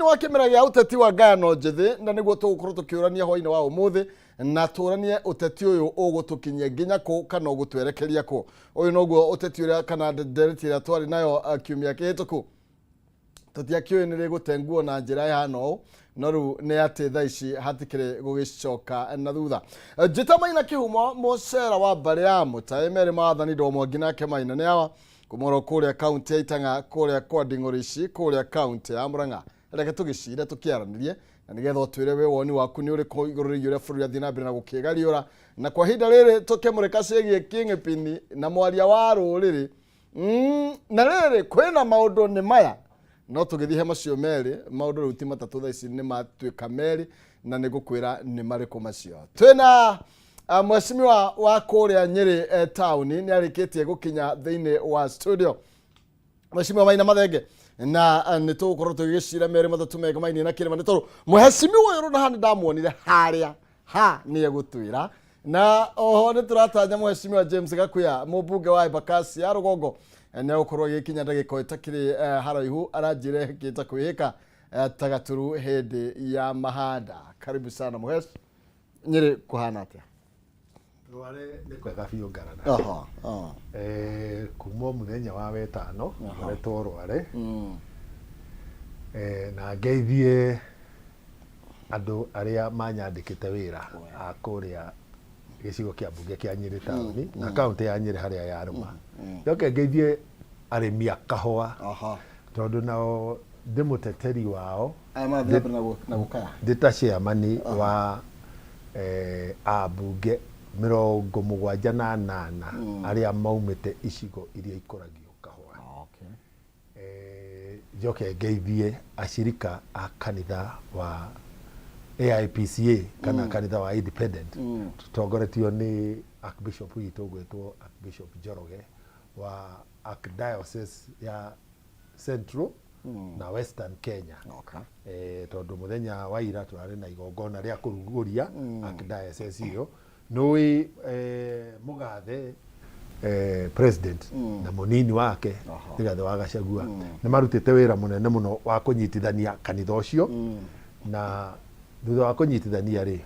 Thĩinĩ wa kĩmera gĩa ũteti wa ngayano njĩthĩ, na nĩguo tũgũkorwo tũkĩũrania hwainĩ wa ũmũthĩ, na tũranie ũteti ũyũ ũgũtũkinyia nginya kũ kana ũgũtwerekeria kũ. Ũyũ noguo ũteti ũrĩa kana ndereti ĩrĩa twarĩ nayo kiumia kĩhĩtũku. Tũtiakĩũĩ nĩ rĩgũte nguo na njĩra ĩhana ũũ, no rĩu nĩ atĩ thaa ici hatikĩrĩ gũgĩcoka na thutha. Njĩta Maina Kĩhumo, mũcera wa mbarĩ ya Mũtaĩ, merĩ maathani Ndomwangi nake Maina nĩ awa, kuma oro kũrĩa kaunti ya Itang'a, kũrĩa kwa Nding'ũrĩ-ici, kũrĩa kaunti ya Murang'a. Reke tũgĩcire tũkĩaranĩrie, na nĩgetha ũtwĩre wĩ woni waku nĩ ũrĩkũ igũrũ rĩgiĩ ũrĩa bũrũri athiĩ na mbere na gũkĩgariũra. Na kwa ihinda rĩrĩ tũkĩmũrĩka ciĩgiĩ kĩng'ĩpini na mwaria wa rũrĩrĩ. Na rĩrĩ kwĩna maũndũ nĩ maya, no tũgĩthiĩ he macio merĩ, maũndũ rĩu ti matatũ thaa ici nĩ matuĩka merĩ, na nĩ ngũkwĩra nĩ marĩkũ macio. Twĩna mheshimiwa wa kũrĩa Nyĩrĩ taũni nĩ arĩkĩtie gũkinya thĩinĩ wa studio, Mheshimiwa Maina Mathenge, na nĩ tũgũkorwo tũgĩgĩcira merĩ matatũ megomainie na kĩrĩma, nĩ tondũ mheshimiwa ũyũ rũna haha nĩ ndamuonire harĩa ha nĩ egũtwĩra. Na oho nĩ tũratanya mheshimiwa James Gakuya, mũmbunge wa Embakasi ya rũgongo, nĩ egũkorwo agĩkinya ndagĩka ĩtakĩrĩ haraihu, aranjĩra ĩhĩkĩte kwĩhĩka ta gaturu hĩndĩ ya mahanda. Karibu sana mũhesh. Nyĩrĩ kũhana atĩa? Rware nĩ kwega biũ ngarana. Aha, aha. Kuma o mũthenya wa wetano ngoretwo rware. Na ngeithie andũ arĩa manyandĩkĩte wĩra a kũrĩa gĩcigo kĩa mbunge kĩa Nyĩrĩ taũni na kaũntĩ ya Nyĩrĩ harĩa yarũma. Njoke ngeithie arĩmi a kahũa tondũ nao ndĩ mũteteri wao. Aya marathiĩ na mbere na gũkaya. Ndĩ ta chairman wa ambunge 78 arĩa maumĩte icigo iria ikũragio kahũa. Njoke ngeithie acirika a kanitha wa AIPCA kana kanitha wa Independent, tũtongoretio nĩ Archbishop witũ ũgwĩtwo Archbishop Njoroge wa Archdiocese ya Central na Western Kenya. Tondũ mũthenya wa ira tũrarĩ na igongona rĩa kũrugũria Archdiocese ĩyo. Nĩũĩ mũgathe president na mũnini wake Rigathĩ wa Gachagua nĩ marutĩte wĩra mũnene mũno wa kũnyitithania kanitha ũcio, na thutha wa kũnyitithania rĩ,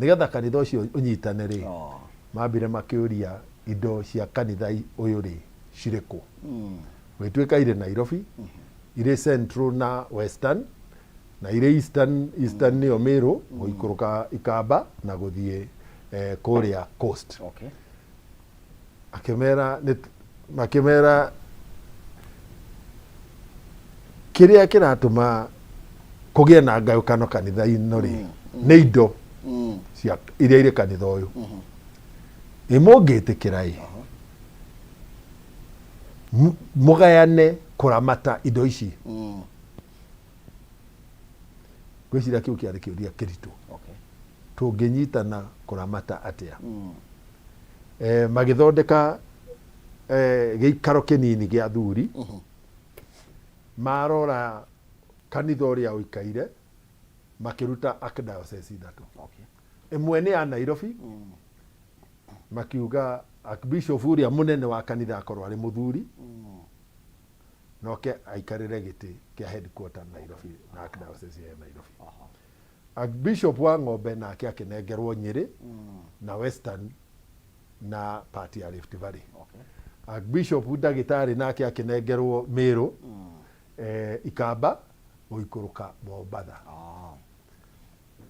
nĩgetha kanitha ũcio ũnyitane rĩ, mambire makĩũria indo cia kanitha ũyũ rĩ cirĩ kũ. Gũgĩtuĩka irĩ Nairobi, irĩ Central na Western, na irĩ Eastern, Eastern nĩyo Meru, gũikũrũka Ikamba na gũthiĩ kũrĩa Coast. Akĩmera nĩ makĩmera kĩrĩa kĩratũma kũgĩe na ngayũkano kanitha-inĩ rĩ nĩ indo cia iria irĩ kanitha ũyũ. Ĩ mũngĩtĩkĩra ĩ mũgayane kũramata indo ici. Ngwĩciria kĩu kĩarĩ kĩũria kĩritũ. Tũngĩnyitana kũramata atĩa? Magĩthondeka gĩikaro kĩnini gĩa athuri, marora kanitha ũrĩa ũikaire, makĩruta archdiocese ithatũ. Ĩmwe nĩ ya Nairobi, makiuga archbishop ũrĩa mũnene wa kanitha akorwo arĩ mũthuri, noke aikarĩre gĩtĩ kĩa headquarter Nairobi na archdiocese ya Nairobi. Archbishop wa Ng'ombe nake akĩnengerwo Nyĩrĩ na Western na part ya Rift Valley. Archbishop ndagĩtarĩ nake akĩnengerwo Meru, Ikamba gũikũrũka Mombatha.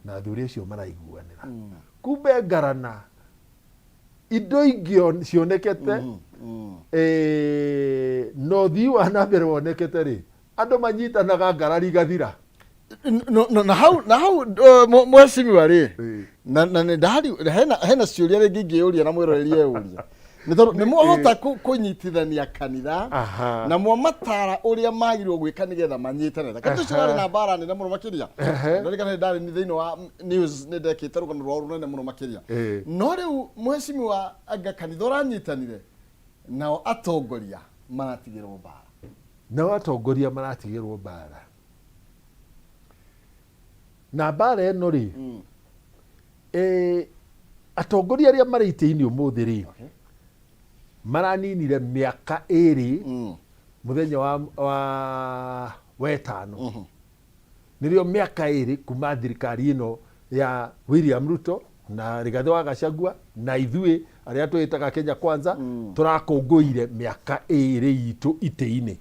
Na athuri acio maraiguanĩra. Kumbe ngarana indo ingĩ cionekete, na ũthii wa na mbere wonekete rĩ, andũ manyitanaga ngarari igathira. No, na hau mheshimiwa rĩ, na nĩ ndari hena ciũria rĩngĩ ingĩyũria na mwĩroreri eyũria, nĩ tondũ nĩ mwahota kũnyitithania kanitha na mwamatara ũrĩa magĩrĩirwo gwĩka nĩgetha manyitane. Kanitha ũcio warĩ na mbara nene mũno makĩria. Ndarikana nĩ ndarĩ thĩinĩ wa news, nĩ ndekĩte rũgano rwao rũnene mũno makĩria. No rĩu mheshimiwa, anga kanitha ũranyitanire, nao atongoria maratigĩrwo mbara. Nao atongoria maratigĩrwo mbara. Na mbara ĩno rĩ, atongoria arĩa marĩ itĩ-inĩ ũmũthĩ rĩ, maraninire mĩaka 2 mũthenya wa wetano. Nĩrĩo mĩaka ĩrĩ kuma thirikari ĩno ya William Ruto na Rigathĩ wa Gachagua na ithuĩ arĩa twĩtaga Kenya Kwanza tũrakũngũire mĩaka ĩrĩ itũ itĩ-inĩ.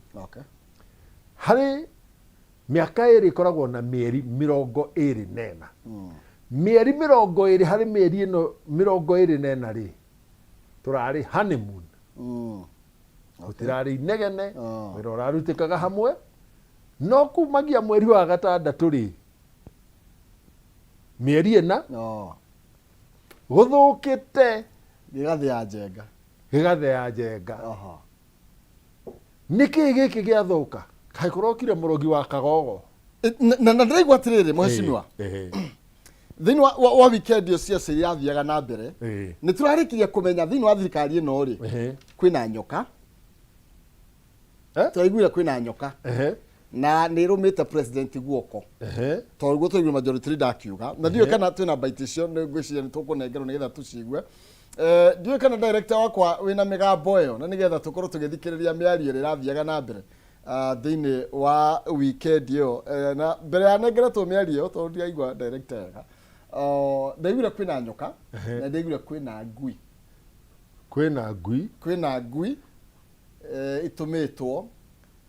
Harĩ mĩaka ĩrĩ ĩkoragwo na mĩeri 24. Mĩeri 20 harĩ mĩeri ĩno 24 rĩ, tũrarĩ honeymoon. Gũtirarĩ inegene, wĩra ũrarutĩkaga hamwe. No kumagia mweri wa gatandatũ rĩ, mĩeri 4 gũthũkĩte Gĩgathĩa njenga. Gĩgathĩa njenga. Nĩkĩ gĩkĩ gĩathũka? Kaĩ kũrokire mũrogi wa kagogo? Na ndĩraigua atĩrĩrĩ, mheshimiwa, thĩinĩ wa weekend ĩyo ciaca irathiaga na mbere, nĩ tũrarĩkirie kũmenya thĩinĩ wa thirikari ĩno rĩ, kwĩna nyoka. Tũraiguire kwĩna nyoka na nĩ ĩrũmĩte president guoko, tondũ guo tũraiguire majority leader akiuga, na ndiũĩ kana twĩna baiti icio, nĩ ngwĩciria nĩ tũkũnengerwo nĩgetha tũciigue. Ndiũĩ kana director wakwa wĩna mĩgambo ĩyo, na nĩgetha tũkorwo tũgĩthikĩrĩria mĩario ĩrĩa ĩrathiaga na mbere thĩinĩ wa weekend ĩyo. Na mbere ya nengeretwo mĩario ĩyo, tondũ ndiraigua director wega, ndaiguire kwĩna nyoka na ndaiguire kwĩna ngui. Kwĩna ngui. Kwĩna ngui ĩtũmĩtwo,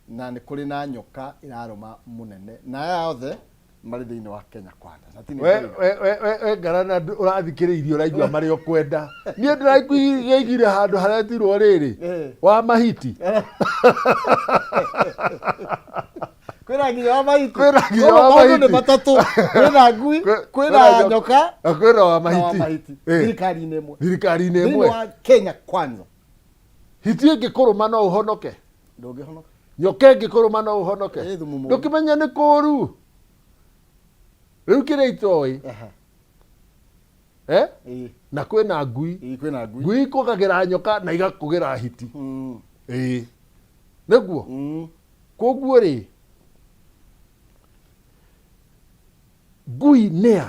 na nĩ kũrĩ na nyoka ĩrarũma mũnene, na aya othe marĩ thĩinĩ wa Kenya Kwanza. Na ti nĩ We ndĩrauga. We ngarana ũrathikĩrĩirie ũraigua marĩa ũkwenda. Niĩ ndĩraiguire handũ haretirwo rĩrĩ wa mahiti. Kwĩna nginya wa mahiti. Kwĩna nginya Koguo wa maũndũ nĩ mahiti. matatũ: kwĩna ngui, kwĩna nyoka na kwĩna wa na wa mahiti. mahiti, thirikari-inĩ ĩmwe, thirikari-inĩ thĩinĩ ĩmwe wa Kenya Kwanza. Hiti ĩngĩkũrũma no ũhonoke? Ndũngĩhonoka. Nyoka ĩngĩkũrũma no ũhonoke? Ĩ thumu mũru. Ndũkĩmenya nĩ kũru rĩu kĩrĩa itoĩ. Eh? Na kwĩna ngui. Ĩ, kwĩna ngui. Ngui ikũgagĩra nyoka na igakũgĩra hiti. Ĩĩ, nĩguo. Koguo rĩ, ngui nĩa?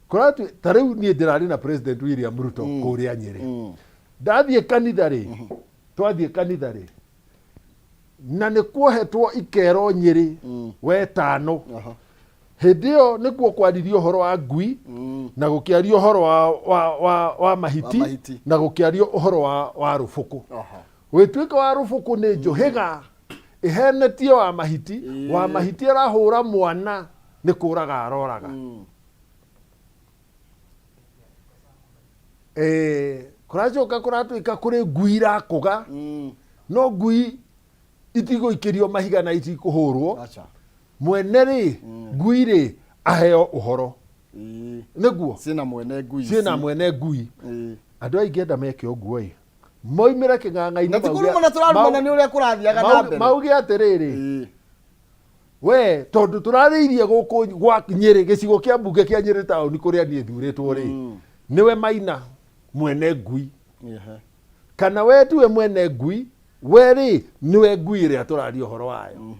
Kũratu ta rĩu niĩ ndĩrarĩ na President William Ruto kũrĩa Nyĩrĩ. Ndathiĩ kanitha rĩ, twathiĩ kanitha rĩ, na nĩ kuohetwo ikero Nyĩrĩ wetano. Hĩndĩ ĩyo nĩkuo kwaririo ũhoro wa ngui na gũkĩario ũhoro wa mahiti, Wa mahiti. na gũkĩario ũhoro wa rũbũkũ. Gwĩtuĩka wa rũbũkũ nĩ njũhĩga ĩhenetie wa mahiti. Wa mahiti arahũra mwana nĩ kũraga aroraga. Kũracoka kũratuĩka kũrĩ ngui irakũga, no ngui itigũikĩrio mahiga na itikũhũrwo. Mwene rĩ, ngui rĩ, aheo ũhoro. Nĩguo. Ciĩna mwene ngui ici. Ciĩna mwene ngui. Andũ aingĩ enda meke ũguo ĩ, moimĩre kĩng'ang'a-inĩ. Na ti kũrumana tũrarumana, nĩ ũrĩa kũrathiaga na mbere. Mauge atĩrĩrĩ, we tondũ tũrarĩirie gũkũ gwa Nyĩrĩ, gĩcigo kĩa mbunge kĩa Nyĩrĩ taũni kũrĩa niĩ thurĩtwo rĩ, nĩwe Maina mwene ngui, kana we tiwe mwene ngui, we rĩ nĩwe ngui ĩrĩa tũraria ũhoro wayo?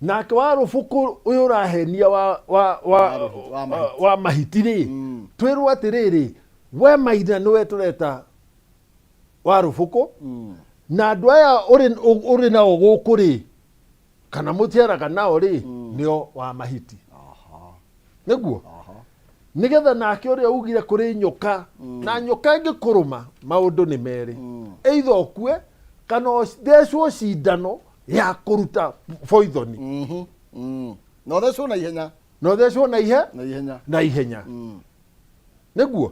Nake wa rũbũkũ ũyũ ũrahenia Wa mahiti. Wa mahiti rĩ, twĩrwo atĩrĩrĩ, we Maina nĩwe tũreta wa rũbũkũ, na andũ aya ũrĩ nao gũkũ rĩ, kana mũtiaraga nao rĩ, nĩo wa mahiti. Nĩguo nĩgetha nake ũrĩa ugire kũrĩ nyoka, na nyoka ĩngĩkũrũma maũndũ nĩ merĩ, either ũkue kana ũthecwo cindano ya kũruta poison. Na ũthecwo na ihenya. Na ũthecwo na ihe Na ihenya. Na ihenya. Nĩguo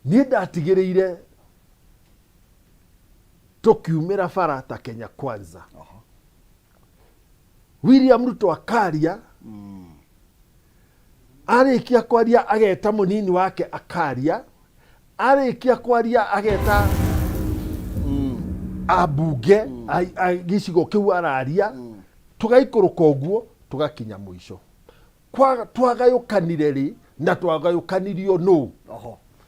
niĩ ndatigĩrĩire tũkiumĩra bara ta Kenya Kwanza. William Ruto akaria, arĩkia kwaria ageta mũnini wake akaria, arĩkia kwaria ageta ambunge a gĩcigo kĩu araria, tũgaikũrũka ũguo tũgakinya mũico. Twagayũkanire rĩ, na twagayũkanirio nũ?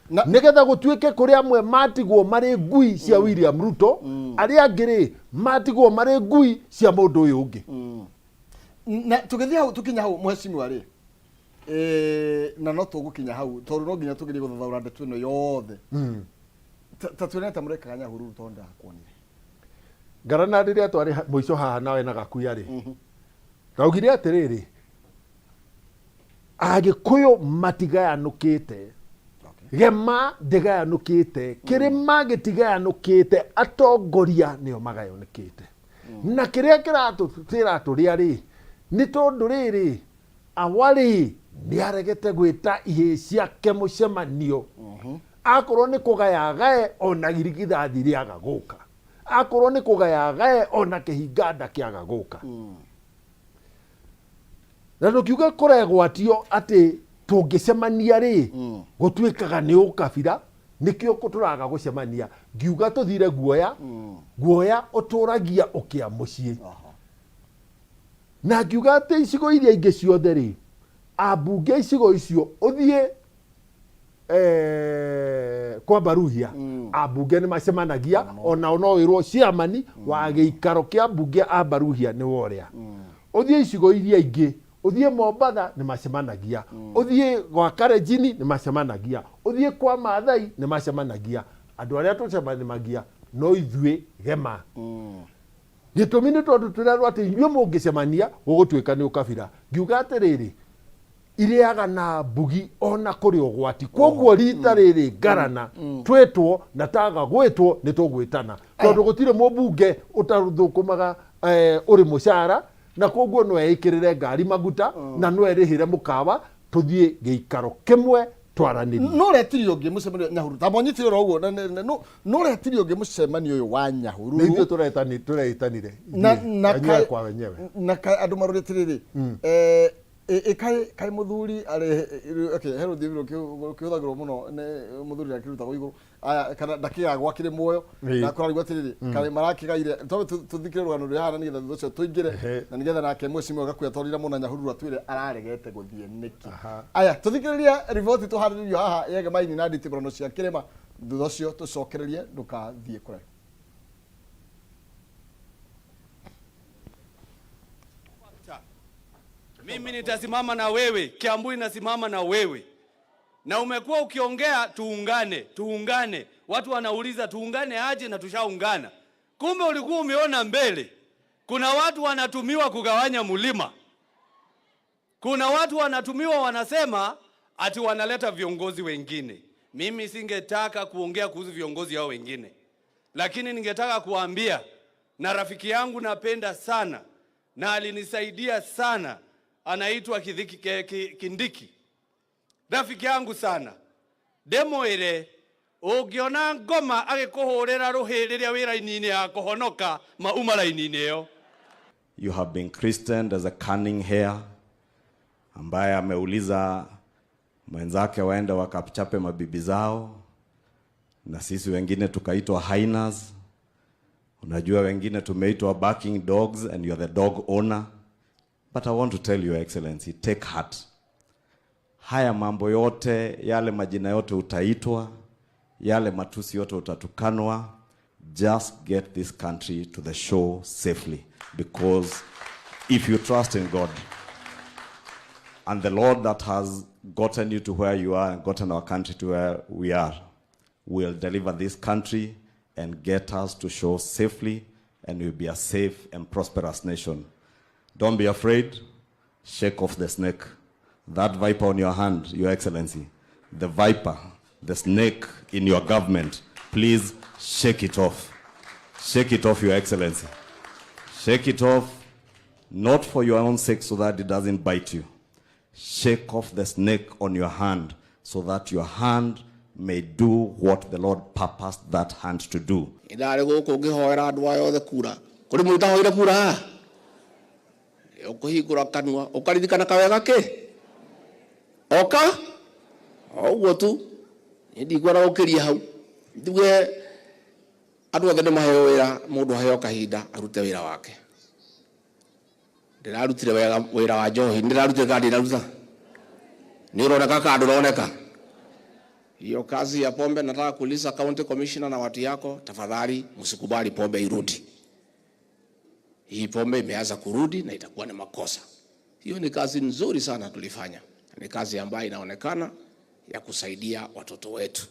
Na nĩgetha gũtuĩke kũrĩ amwe matigwo marĩ ngui cia William Ruto, arĩa angĩ rĩ matigwo marĩ ngui cia mũndũ ũyũ ũngĩ. Na tũgĩthiĩ hau, tũkinya hau, mheshimiwa rĩ, Na no tũgũkinya hau tondũ no nginya tũgerie gũthathaũra ndeto ĩno yothe. Ta twĩre ta mũrekaga Nyahururu tondũ ndakuonire. Ngarana rĩrĩa twarĩ mũico haha nawe na Gakuya rĩ, ndaugire atĩrĩrĩ, Agĩkũyũ matigayanũkĩte, gema ndĩgayanũkĩte, kĩrĩma gĩtigayanũkĩte, atongoria nĩo magayanũkĩte. Na kĩrĩa kĩratũrĩa rĩ, nĩ tondũ rĩrĩ, awarĩ nĩ aregete gwĩta ihĩĩ ciake mũcemanio. Akorwo nĩ kũgaya gae ona girigithathi rĩaga gũka, akorwo nĩ kũgaya gae ona kĩhinganda kĩaga gũka. Na ndũkiuge kũregwatio atĩ tũngĩcemania rĩ, gũtuĩkaga nĩ ũkabira, nĩkĩo tũraga gũcemania. Ngiuga tũthire guoya, guoya ũtũragia ũkĩa mũciĩ. Na ngiuga atĩ icigo iria ingĩ ciothe rĩ, ambunge icigo icio ũthiĩ kwa Baruhia, ambunge nĩ macemanagia, onao no wĩrwo chairman wa gĩikaro kĩa mbunge a Baruhia nĩ worĩa. Ũthiĩ icigo iria ingĩ, ũthiĩ Mombatha nĩ macemanagia, ũthiĩ gwa Karenjini nĩ macemanagia, ũthiĩ kwa Maathai nĩ macemanagia. Andũ arĩa tũcemanagia no ithuĩ gema. Gĩtũmi nĩ tondũ tũrerwo atĩ inyuĩ mũngĩcemania gũgũtuĩka nĩ ũkabira. Ngiuga atĩrĩrĩ, irĩaga na mbugi ona kũrĩ ũgwati. Koguo rita rĩrĩ ngarana twĩtwo na taga gwĩtwo nĩ tũgwĩtana, tondũ gũtirĩ mũmbunge ũtathũkũmaga ũrĩ mũcara, na koguo no eĩkĩrĩre ngari maguta na no erĩhĩre mũkawa, tũthiĩ gĩikaro kĩmwe twaranĩrie. No ũretirie ũngĩ mũcemanio Nyahururu, ta monyitire oro ũguo, no ũretirie ũngĩ mũcemanio ũyũ wa Nyahururu. Nĩ ithuĩ tũretanire wenyewe kwa wenyewe. Na andũ marore atĩrĩrĩ, kaĩ mũthuri arĩ okay, he rũthiomi rũkĩhũthagĩrwo mũno nĩ mũthuri akĩrutagwo igũrũ aya, kana ndakĩaga gwakĩrĩ muoyo, na kũrarigwo atĩrĩrĩ, kaĩ marakĩgaire. Twambe tũthikĩre rũgano rũrĩa haha, nĩgetha thutha ũcio tũingĩre, na nĩgetha nake mheshimiwa Gakuya twarire mũno Nyahururu atwĩre araregete gũthiĩ nĩkĩ. Aya, tũthikĩrĩrie riboti tũharĩrĩrio haha yege maini na nditiburano cia kĩrĩma, thutha ũcio tũcokererie, ndũkathiĩ kũraihu. Mimi nitasimama na wewe, Kiambu inasimama na wewe. Na umekuwa ukiongea tuungane, tuungane. Watu wanauliza tuungane aje na tushaungana. Kumbe ulikuwa umeona mbele. Kuna watu wanatumiwa kugawanya mlima. Kuna watu wanatumiwa wanasema ati wanaleta viongozi wengine. Mimi singetaka kuongea kuhusu viongozi hao wengine. Lakini ningetaka kuambia, na rafiki yangu napenda sana na alinisaidia sana, anaitwa Kindiki. Rafiki yangu sana. Ndemwire ungiona ngoma agikuhurira ruhi riria wi raini-inĩ ya kuhonoka mauma raini-inĩ ĩyo. You have been christened as a cunning hare ambaye ameuliza mwenzake waende wakachape mabibi zao, na sisi wengine tukaitwa hyenas. Unajua wengine tumeitwa barking dogs and you are the dog owner. But I want to tell you, Excellency, take heart. Haya mambo yote, yale majina yote utaitwa, yale matusi yote utatukanwa, just get this country to the shore safely. Because if you trust in God and the Lord that has gotten you to where you are and gotten our country to where we are, will deliver this country and get us to shore safely, and we'll be a safe and prosperous nation. Don't be afraid. Shake off the snake. That viper on your hand, Your Excellency, the viper, the snake in your government, please shake it off. Shake it off, Your Excellency. Shake it off, not for your own sake so that it doesn't bite you. Shake off the snake on your hand so that your hand may do what the Lord purposed that hand to do. Ndari guku ngihoera andu aya othe kura. Kuri mundu utahoire kura haha? Ukuhingura kanua ukaririkana kawega ki? Oka? O uguo tu. Ni ndikuona gukiria hau. Nduge andu othe ni maheo wira, mundu aheo kahinda arute wira wake. Ndirarutire wega wira wa njohi, ndirarutire kana ndiraruta? Ni uroneka kana nduroneka? Hiyo kazi ya pombe nataka kuuliza county commissioner na watu yako, tafadhali msikubali pombe irudi. Hii pombe imeanza kurudi na itakuwa ni makosa. Hiyo ni kazi nzuri sana tulifanya. Ni kazi ambayo inaonekana ya kusaidia watoto wetu.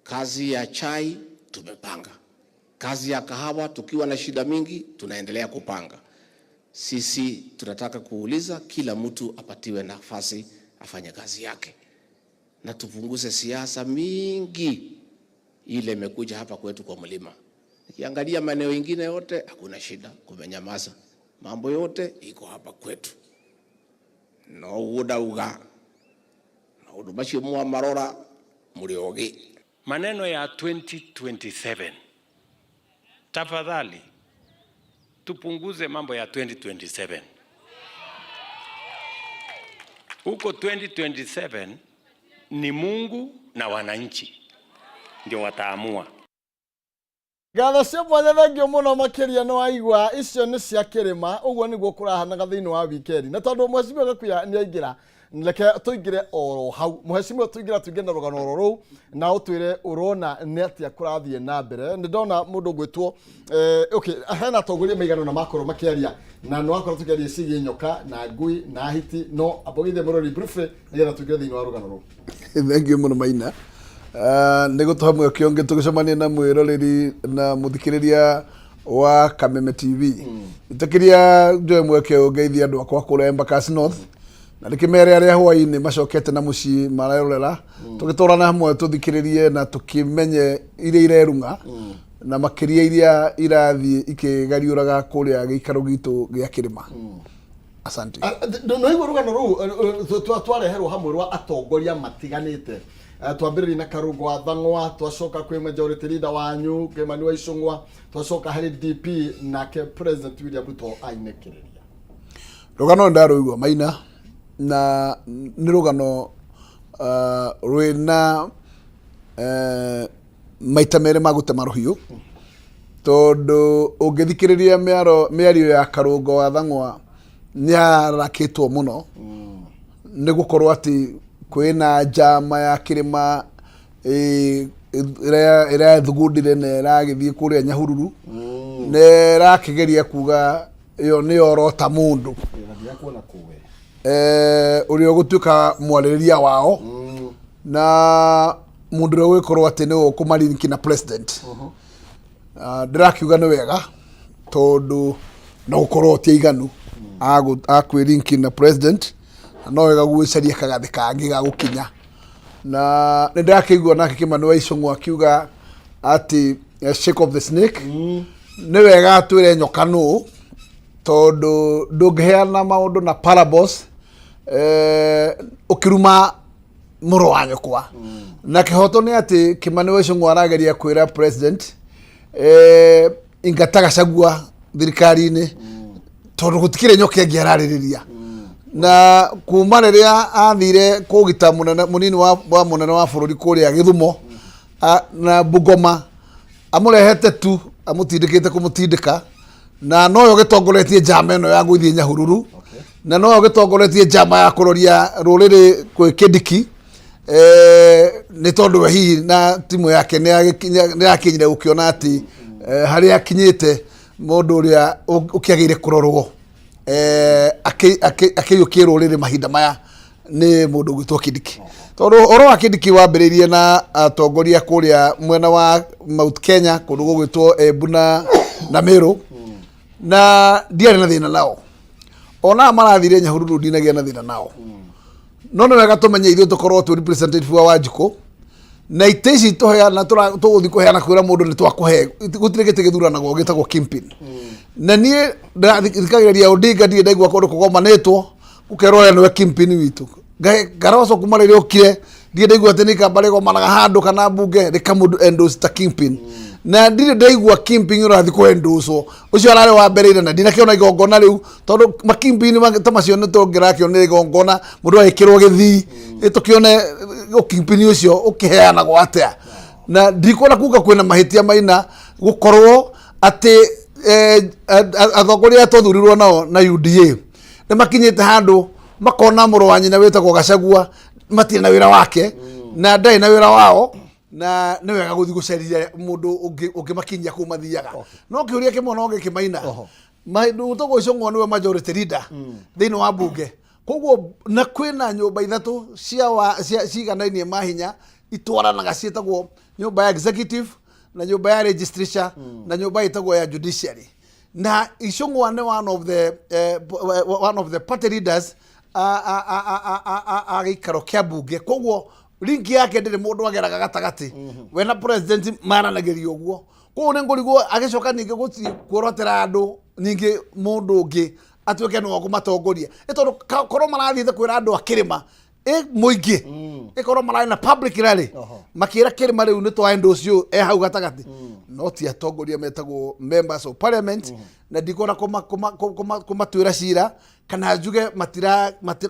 Kazi ya chai tumepanga, kazi ya kahawa tukiwa na shida mingi tunaendelea kupanga. Sisi tunataka kuuliza kila mtu apatiwe nafasi afanye kazi yake, na tupunguze siasa mingi ile imekuja hapa kwetu kwa mlima. Nikiangalia maeneo ingine yote hakuna shida, kumenyamaza, mambo yote iko hapa kwetu. No uguo ndauga maundu macio mwamarora muri ogi. Maneno ya 2027, tafadhali tupunguze mambo ya 2027. Huko 2027 ni Mungu na wananchi ndio wataamua. Ngatho cia mwanya, thengio mũno makĩria. Nĩ waigua icio nĩ cia kĩrĩma. Ũguo nĩguo kũrahanaga thĩinĩ wa wikendi, na tondũ mheshimiwa Gakuya nĩ aingĩra, reke tũingĩre oro hau. Mheshimiwa, tũingĩra tũingĩre na rũgano oro rũu na ũtwĩre ũrona nĩ atĩa kũrathiĩ na mbere. Nĩ ndona mũndũ ũgwĩtwo okay, hena atongoria maigana ũna makorwo makĩaria, na nĩ wakorwo tũkĩaria ciĩgiĩ nyoka na ngui na hiti, no ambogithie mũrori briefly nĩgetha tũingĩre thĩinĩ wa rũgano rũu. Thank you mũno, Maina. Nĩ gũtũhe mweke ũngĩ tũgĩcemania na mwĩroreri na mũthikĩrĩria wa Kameme TV. Ĩtĩkĩria njoe mweke ũyũ ngeithie andũ akwa kũrĩa Embakasi North, na ndĩkĩmere arĩa hwaĩ-inĩ macokete na mũciĩ marerorera, tũgĩtwarana hamwe tũthikĩrĩrie na tũkĩmenye iria irerung'a, na makĩria iria irathiĩ ikĩgariũraga kũrĩa gĩikaro gitũ gĩa kĩrĩma. Asante. No igua rũgano rũu twareherwo hamwe rwa atongoria matiganĩte. Twambĩrĩrie na Karungo wa Thang'wa, twacoka kwĩ majority leader wanyu Kimani wa Ichung'wa, twacoka harĩ DP, nake President William Ruto ainĩkĩrĩria. Rũgano ndarũigua, Maina, na nĩ rũgano rwĩna maita merĩ ma gũtema rũhiũ, tondũ ũngĩthikĩrĩria mĩario ya Karũngo wa Thang'wa nĩ arakĩtwo mũno nĩ gũkorwo atĩ kwĩna njama ya kĩrĩma ĩrĩa ĩrathugundire na ĩragĩthiĩ kũrĩa Nyahururu na ĩrakĩgeria kuga ĩyo nĩ orota mũndũ kuona kũwe ũrĩa ũgũtuĩka mwarĩrĩria wao na mũndũ ũrĩa ũgũgĩkorwo atĩ nĩwe ũkũmarinki na president. Ah, ndĩrakiuga nĩ wega tondũ no gũkorwo ti aiganu a kwĩrinki na president, na no wega gwĩcaria kagathĩ kangĩ ga gũkinya. Na nĩ ndĩrakĩigua nake Kimani wa Ichung'wa akiuga atĩ shake of the snake, nĩ wega atwĩre nyoka nũ, tondũ ndũngĩheana maũndũ na parables ũkĩruma mũrũ wa nyũkwa. Na kĩhoto nĩ atĩ Kimani wa Ichung'wa arageria kwĩra president ingata Gachagua thirikari-inĩ, tondũ gũtikĩrĩ nyoka ĩngĩ ararĩrĩria. Na kuma rĩrĩa athire kũgita mũnene mũnini wa mũnene wa bũrũri kũrĩa Gĩthumo na Bungoma, amũrehete tu amũtindĩkĩte kũmũtindĩka, na noyo gĩtongoretie njama ĩno ya gũthiĩ Nyahururu, na noyo gĩtongoretie njama ya kũroria rũrĩrĩ kwĩ Kindiki, nĩ tondũ we hihi na timu yake nĩ yakinyire gũkĩona atĩ harĩa akinyĩte mũndũ ũrĩa ũkĩagĩire kũrorwo akĩiyũkie rũrĩrĩ mahinda maya nĩ mũndũ ũgwĩtwo Kindiki, tondũ ũhoro wa Kindiki wambĩrĩirie na atongoria kũrĩa mwena wa Mount Kenya, kũndũ gũgwĩtwo Embu na Meru, na ndiarĩ na thĩna nao. Ona marathire Nyahururu ndinagĩa na thĩna nao, no nĩ wega tũmenye ithuĩ tũkorwo twĩ representative wa Wanjikũ, na itĩ ici tũheana tũgũthiĩ kũheana kwĩra mũndũ nĩ twakũhe, gũtirĩ gĩtĩ gĩthuranagwo gĩtagwo kingpin. Na niĩ ndĩrathikagĩrĩria Odinga, ndirĩ ndaigua kũndũ kũgomanĩtwo gũkerwo ũrĩa nĩwe kingpin witũ. Garoco kuma rĩrĩa okire ndirĩ ndaigua atĩ nĩ ikamba rĩgomanaga handũ kana mbunge rĩkamũndũ endorse ta kingpin, na ndirĩ ndaigua kingpin ũrathiĩ kũ endorse ũcio ararĩ wa mbere ira, na ndinakĩona igongona rĩu, tondũ makingpin ta macio nĩ tũngĩrakĩonire igongona mũndũ agĩkĩrwo gĩthii tũkĩone ũkingpin ũcio ũkĩheanagwo atĩa. Na ndikuona kuga kwĩna mahĩtia, Maina, gũkorwo atĩ atongoria arĩa twathurirwo nao na UDA nĩ makinyĩte handũ makona mũrũ wa nyina wĩtagwo Gachagua matirĩ na wĩra wake na ndarĩ na wĩra wao, na nĩ wega gũthiĩ gũcaria mũndũ ũngĩ ũngĩmakinyia kũu mathiaga. No kĩũria kĩmwe no gĩkĩ, Maina, mũtũgũ Icũng'wa nĩwe majority leader thĩinĩ wa mbunge. Koguo na kwĩna nyũmba ithatũ cia wa cia ciganainie mahinya itwaranaga, ciĩtagwo nyũmba ya executive na nyũmba ya legislature na nyũmba ĩtagwo ya judiciary. Na Icũng'wa nĩ one of the party leaders a gĩikaro kĩa mbunge, koguo link yake ndĩrĩ mũndũ ageraga gatagatĩ, we na president maranagĩria ũguo. Koguo nĩ ngũrigwo agĩcoka ningĩ gũthiĩ kuorotera andũ, ningĩ mũndũ ũngĩ atuĩke nĩwe ũkũmatongoria, nĩ tondũ korwo marathiĩte kwĩra andũ a kĩrĩma ĩ mũingĩ, ĩkorwo mararĩ na public rally makĩra kĩrĩma rĩu nĩ twa endorse ũyũ e hau gatagatĩ, no ti atongoria metagwo members of parliament. Na ndikuona kũmatuĩra cira kana njuge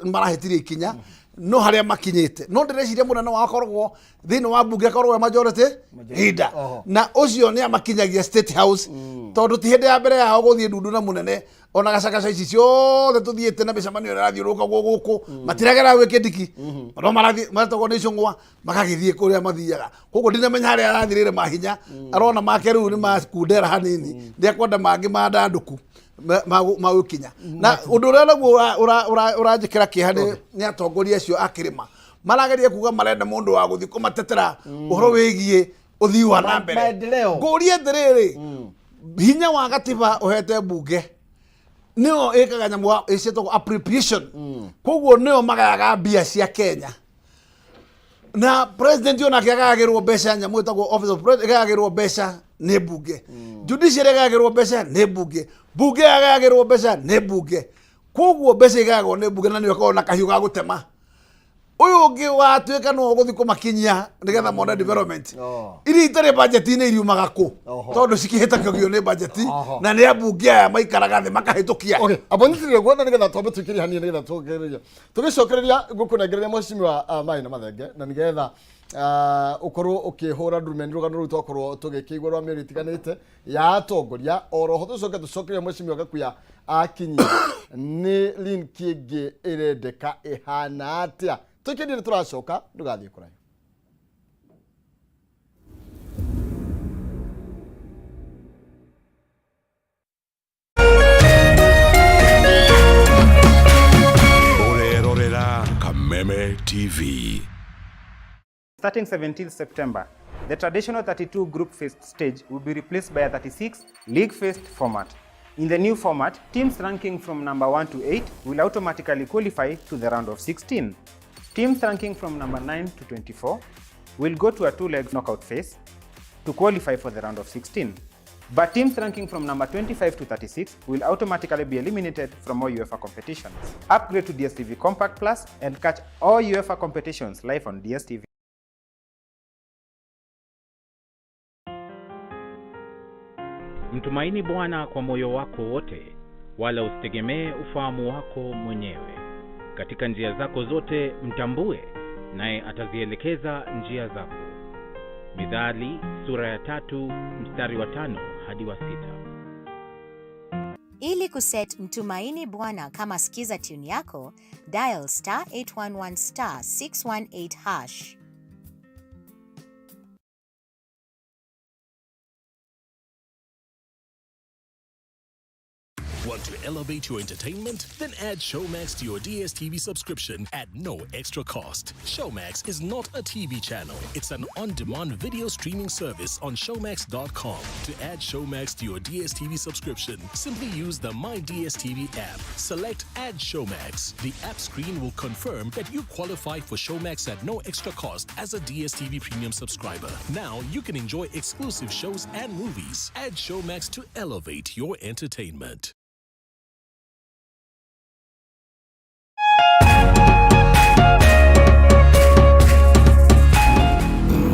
marahĩtirie ikinya, no harĩa makinyĩte, no ndĩreciria mũnene wao akoragwo thĩinĩ wa mbunge, akoragwo e majority leader, na ũcio nĩ amakinyagia State House, tondũ ti hĩndĩ ya mbere yao gũthiĩ ndundu na mũnene. Ona gacagaca ici ciothe tũthiĩte na mĩcemanio ĩrĩa ĩrathiũrũrũkagwo gũkũ, matiragera gwĩ Kindiki, no marathiĩ maretagwo nĩ Icũng'wa, magagĩthiĩ kũrĩa mathiaga. Koguo ndinamenya harĩa arathirĩre mahinya, arona make rĩu nĩ makundera hanini, ndĩakwenda mangĩ mandandũku magũkinya. Na ũndũ ũrĩa naguo ũranjĩkĩra kĩeha nĩ atongoria acio a kĩrĩma marageria kuga marenda mũndũ wa gũthiĩ kũmatetera ũhoro wĩgiĩ ũthii wa na mbere. Maendeleo. Ngũrie atĩrĩrĩ, hinya wa gatiba ũhete mbunge nĩyo ĩkaga nyamũ ĩciĩtagwo appropriation, koguo nĩo magayaga mbia cia Kenya, na president onake agayagĩrwo mbeca, nyamũ ĩtagwo office of president ĩgayagĩrwo mbeca nĩ mbunge, judiciary ĩgayagĩrwo mbeca nĩ mbunge, mbunge ĩgayagĩrwo mbeca nĩ mbunge. Koguo mbeca igayagwo nĩ mbunge, na nĩyo ĩkoragwo na kahiũ ga gũtema. Ũyũ ũngĩ watuĩka nĩwe ũgũthiĩ kũmakinyia nĩgetha mone development iria itarĩ budget-inĩ iriumaga kũ, tondũ cikĩhĩtakagio nĩ budget na nĩ ambunge aya maikaraga thĩ makahĩtũkia? Okay, abonitire guo, na nigetha twambe tuikĩrie hanini, nigetha tũgererie tũgĩcokereria ngũkũnengereria mheshimiwa Maina Mathenge, na nigetha ũkorwo ũkĩhũra ndurumeni rũgano rũu twakorwo tũgĩkĩigua rwa mĩario ĩtiganĩte ya atongoria. Oroho tũcoke tũcokerie mheshimiwa Gakuya akinyia nĩ link ĩngĩ ĩrendeka ĩhana atĩa. Tũikĩrie, nĩ tũracoka, ndũgathiĩ kũraihu. Ũrerorera Kameme TV. Starting 17th September, the traditional 32 group phase stage will be replaced by a 36 league phased format. In the new format, teams ranking from number 1 to 8 will automatically qualify to the round of 16. Teams ranking from number 9 to 24 will go to a two-leg knockout phase to qualify for the round of 16. But teams ranking from number 25 to 36 will automatically be eliminated from all UEFA competitions. Upgrade to DStv Compact Plus and catch all UEFA competitions live on DStv. Mtumaini Bwana kwa moyo wako wote, wala usitegemee ufahamu wako mwenyewe. Katika njia zako zote mtambue, naye atazielekeza njia zako. Mithali sura ya 3 mstari wa 5 hadi wa 6. Ili kuset Mtumaini Bwana kama skiza tune yako, dial star 811 star 618 hash. Want to elevate your entertainment? Then add Showmax to your DSTV subscription at no extra cost. Showmax is not a TV channel. It's an on-demand video streaming service on showmax.com. To add Showmax to your DSTV subscription, simply use the My DSTV app. Select Add Showmax. The app screen will confirm that you qualify for Showmax at no extra cost as a DSTV Premium subscriber. Now you can enjoy exclusive shows and movies. Add Showmax to elevate your entertainment.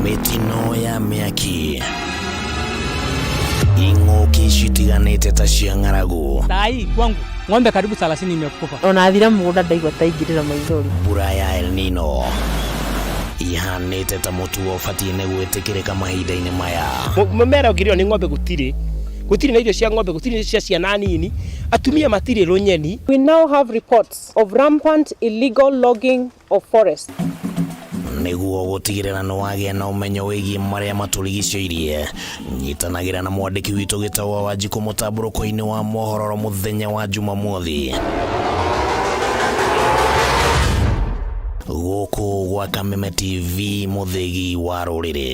Mĩtino ya mĩaki, ing'ũki citiganĩte ta cia ng'aragu, Saa hii kwangu ng'ombe karibu 30 imekufa. Ona athira mũgũnda ndaigua ta ingĩrĩra maithori. Mbura ya El Nino ihanĩte ta mũtugo ũbatiĩ nĩ gwĩtĩkĩrĩka mahinda-inĩ maya. Mũmera ũngĩrĩo nĩ ng'ombe, gũtirĩ, gũtirĩ na irio cia ng'ombe, gũtirĩ irio cia ciana nini, atumia matirĩ rũnyeni. We now have reports of rampant illegal logging of forests. Nĩguo gũtigĩrĩra nĩ wagĩa na ũmenyo wĩgiĩ marĩa matũrigicĩirie, nyitanagĩra na mwandĩki witũ Gĩtaũ wa Wanjikũ mũtambũrũko-inĩ wa mohoro mũthenya wa Jumamothi. Gũkũ gwa Kameme TV mũthĩgi wa rũrĩrĩ.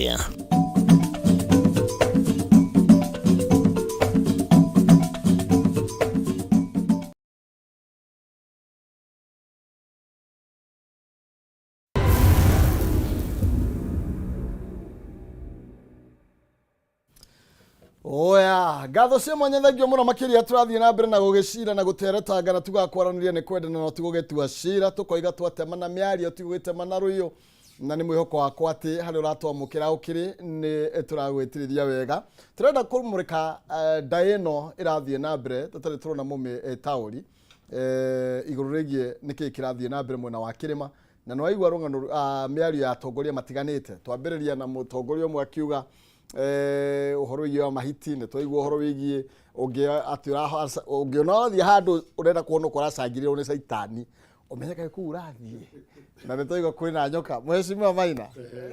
Oya, ngatho cia mwanya thengio mũno makĩria tũrathiĩ na mbere na gũgĩcira na gũteretanga na tugaga kwaranĩria nĩ kwendana no ti gũgĩtua cira tũkoiga twatemana mĩario ti gũgĩtemana rũiyũ na nĩ mwĩhoko wakwa atĩ harĩa ũratwamũkĩra ũkĩrĩ nĩ tũragwĩtirĩria wega tũrenda kũmũrĩka eh, ndaĩ ĩno ĩrathiĩ na mbere tũtarĩ tũrona mũmĩ eh, taũri eh, igũrũ rĩgiĩ nĩkĩĩ kĩrathiĩ na mbere mwena wa kĩrĩma na nĩ waigua rũng'ano ah, mĩario ya atongoria matiganĩte twambĩrĩria na mũtongoria ũmwe akiuga eh, ũhoro wĩgiĩ wa mahiti nĩ twaigua ũhoro wĩgiĩ ũngĩ atĩ ũraha- ũngĩona ũrathiĩ handũ ũrenda kũhonokwo ũracangĩrĩrwo nĩ caitani ũmenye kaĩ kũu ũrathiĩ na nĩ twaigua kwĩna nyoka mheshimiwa Maina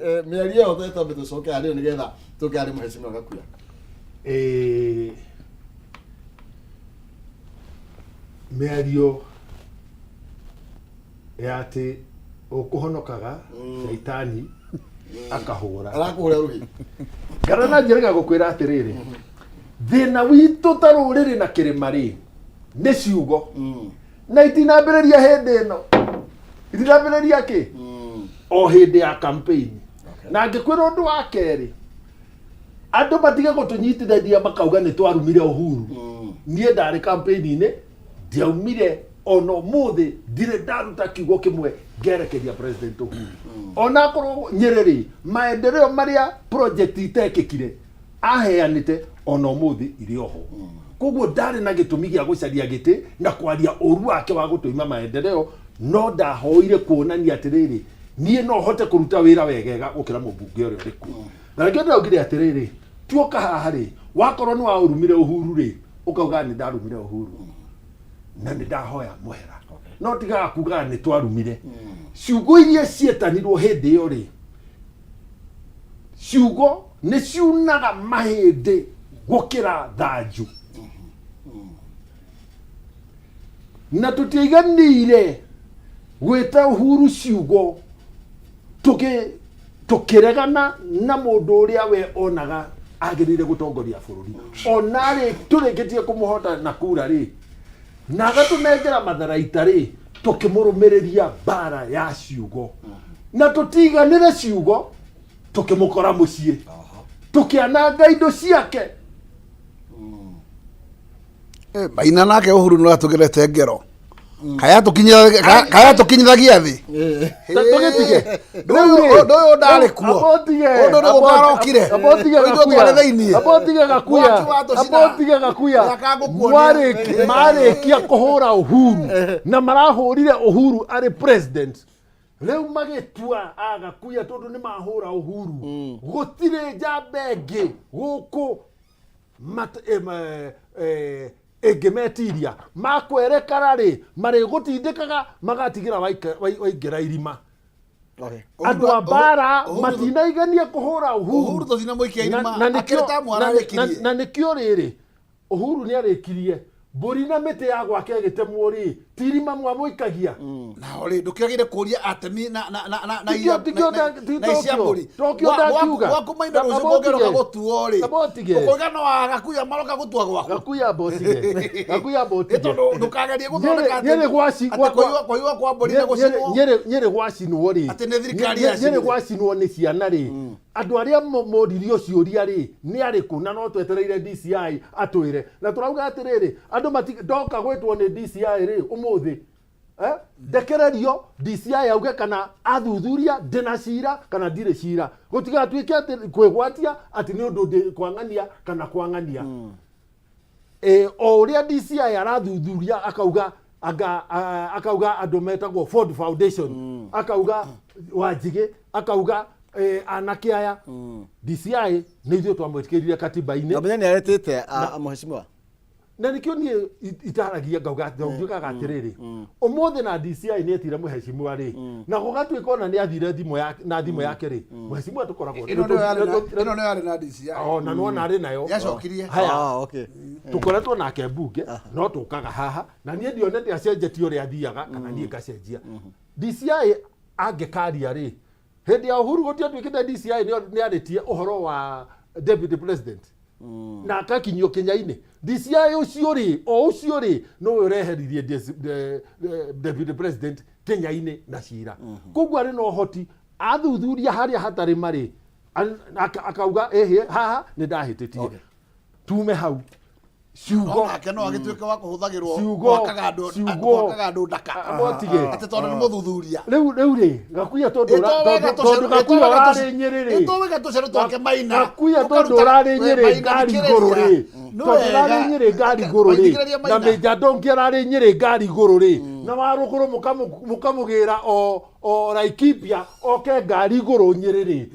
eh, mĩario ĩyo twambe tũcoke harĩ yo nĩgetha tũke harĩ mheshimiwa Gakuya Eh, mĩario ya atĩ ũkũhonokaga shaitani akahũra arakũhũra rũhĩ ngara na njĩra gũkwĩra atĩrĩrĩ thĩna witũ ta rũrĩrĩ na kĩrĩma rĩ nĩ ciugo na itinambĩrĩria hĩndĩ ĩno itinambĩrĩria kĩ o hĩndĩ ya campaign na ngĩkwĩra ũndũ wa kerĩ andũ matige gũtũnyitithania makauga nĩ twarumire Uhuru niĩ ndarĩ campaign-inĩ ndiaumire ona ũmũthĩ ndirĩ ndaruta kiugo kĩmwe ngerekeria president Uhuru ona akorwo Nyĩrĩ rĩ maendeleo marĩa project itekĩkire aheanĩte ona ũmũthĩ irĩ oho koguo ndarĩ na gĩtũmi gĩa gũcaria gĩtĩ na kwaria ũru wake wa gũtũima maendeleo no ndahoire kuonania atĩrĩrĩ niĩ no hote kũruta wĩra wegega gũkĩra mũmbunge ũrĩa ũrĩ kuo na nĩkĩo ndĩraugire atĩrĩrĩ tuoka haha rĩ wakorwo nĩ waũrumire Uhuru rĩ ũkauga nĩ ndarumire Uhuru na nĩ ndahoya mũhera no tigaga kugaga nĩ twarumire ciugo iria cietanirwo hĩndĩ ĩyo rĩ ciugo nĩ ciunaga mahĩndĩ gũkĩra thanju na tũtiaiganĩire gwĩta Uhuru ciugo tũkĩ tũkĩregana na mũndũ ũrĩa we onaga agĩrĩire gũtongoria bũrũri ona rĩ tũrĩkĩtie kũmũhota na kura rĩ na agatũnengera matharaita rĩ tũkĩmũrũmĩrĩria mbara ya ciugo na tũtiganĩre ciugo tũkĩmũkora mũciĩ tũkĩananga indo ciake Maina nake Uhuru no atũgerete ngero kaya tũkinyithagia thĩ tũgĩtige ndũyũ ndarĩ kuo ũndũ nĩ gũka arokire ithuĩ twarĩ thĩiniĩ abotige gakuya Mwaki watũcina. abotige gakuya Mĩaka ngũkuonia. marĩkia kũhũra Uhuru na marahũrire Uhuru arĩ president rĩu magĩtua agakuya tondũ nĩ mahũra Uhuru gũtirĩ njamba ĩngĩ gũkũ ĩngĩmetiria makwerekara rĩ marĩgũtindĩkaga magatigĩra waingĩra irima andũ a mbara matinaigania kũhũra Uhuru Uhuru tũtinamũikia irima, Na- na nĩkĩo- akĩrĩ ta mwana na- arĩkirie. na nĩkĩo rĩrĩ Uhuru nĩ arĩkirie mbũri na mĩtĩ ya gwake ĩgĩtemwo rĩ ti irima mwamũikagia nao rĩ ndũkĩagĩire kũria atemi na na na na na Tikio- iria- tikio na- nda- ti na icia Tokyo. mbũri Tokyo Gwa- ndakiuga. gwaku maina Amba rũciũ kũngĩroka ũtige. gũtuo rĩ Amba ũtige. ũkoiga no agakuya maroka gũtua gwaku gakuya mbotige gakuya mbotige Nĩ tondũ ndũkagerie gũthondeka atĩ- Nyĩrĩ gwaci atĩ kũiywo- kũiywo kwa mbũri na gũcinwo nyĩrĩ gwacinwo rĩ Atĩ nĩ thirikari Nyĩrĩ yacinire. gwacinwo nĩ ciana rĩ andũ arĩa moririo ciũria rĩ nĩ arĩkũ na no twetereire DCI atwĩre na tũrauga atĩrĩrĩ andũ mati ndoka gwĩtwo nĩ DCI rĩ ũmũthĩ eh? ndekererio DCI auge kana athuthuria ndĩna cira kana ndirĩ cira gũtigatuĩke atĩ kwĩgwatia atĩ nĩ ũndũ ndĩ kwang'ania kana kwang'ania e, o ũrĩa DCI arathuthuria akauga anga akauga andũ metagwo Ford Foundation akauga Wanjigĩ akauga eh, anake aya DCI nĩ ithuĩ twamwĩtĩkĩrire katiba-inĩ Namenya nĩ aretĩte mheshimiwa na nĩkĩo niĩ itaragia ngauga njugaga atĩrĩrĩ ũmũthĩ na DCI nĩ etire mũhecimiwa rĩ na gũgatuĩka ona nĩ athire thimũ yake na thimũ yake rĩ mũhecimiwa tũkoragwo ĩno nĩyo yarĩ na- ĩno nĩyo yarĩ na DCI O, na nĩwona arĩ nayo Yacokirie. Haya. Ah, okay. Tũkoretwo nake mbunge no tũkaga haha na niĩ ndionete acenjetie ũrĩa athiaga kana niĩ ngacenjia DCI Angĩkaria rĩ, hĩndĩ ya Uhuru gũtiatuĩkĩte DCI nĩ arĩtie ũhoro wa deputy president na akakinyio Kenya-inĩ. DCI ũcio rĩ, o ũcio rĩ, nowe ũreheririe deputy president Kenya-inĩ na cira. Koguo arĩ na ũhoti athuthuria harĩa hatarĩ marĩ akauga ĩhĩ haha nĩ ndahĩtĩtie. Tume hau ciugo no nake no agĩtuĩke wa kũhũthagĩrwo Ciugo- gwakaga andũ ciugo- gwakaga andũ ndaka Motige. atĩ tondũ nĩ mũthuthuria rĩu rĩu rĩ gakuya tondũ Ĩto wega tondũ tondũ tũcerũ- gakuya ĩto wega ũrarĩ tũcerũ- Nyĩrĩ rĩ ĩto wega tũcerũ twake Maina gakuya tondũ Ũkaruta- ũrarĩ we, Nyĩrĩ Maina, ngari thikĩrĩria. igũrũ rĩ Nĩ tondũ ũrarĩ wega. Nyĩrĩ ngari igũrũ rĩ Thikĩrĩria na Maina. Mĩnja Ndongi ararĩ Nyĩrĩ ngari igũrũ rĩ na Warũgũrũ mũkamũgĩra o o Laikipia oke ngari igũrũ Nyĩrĩ rĩ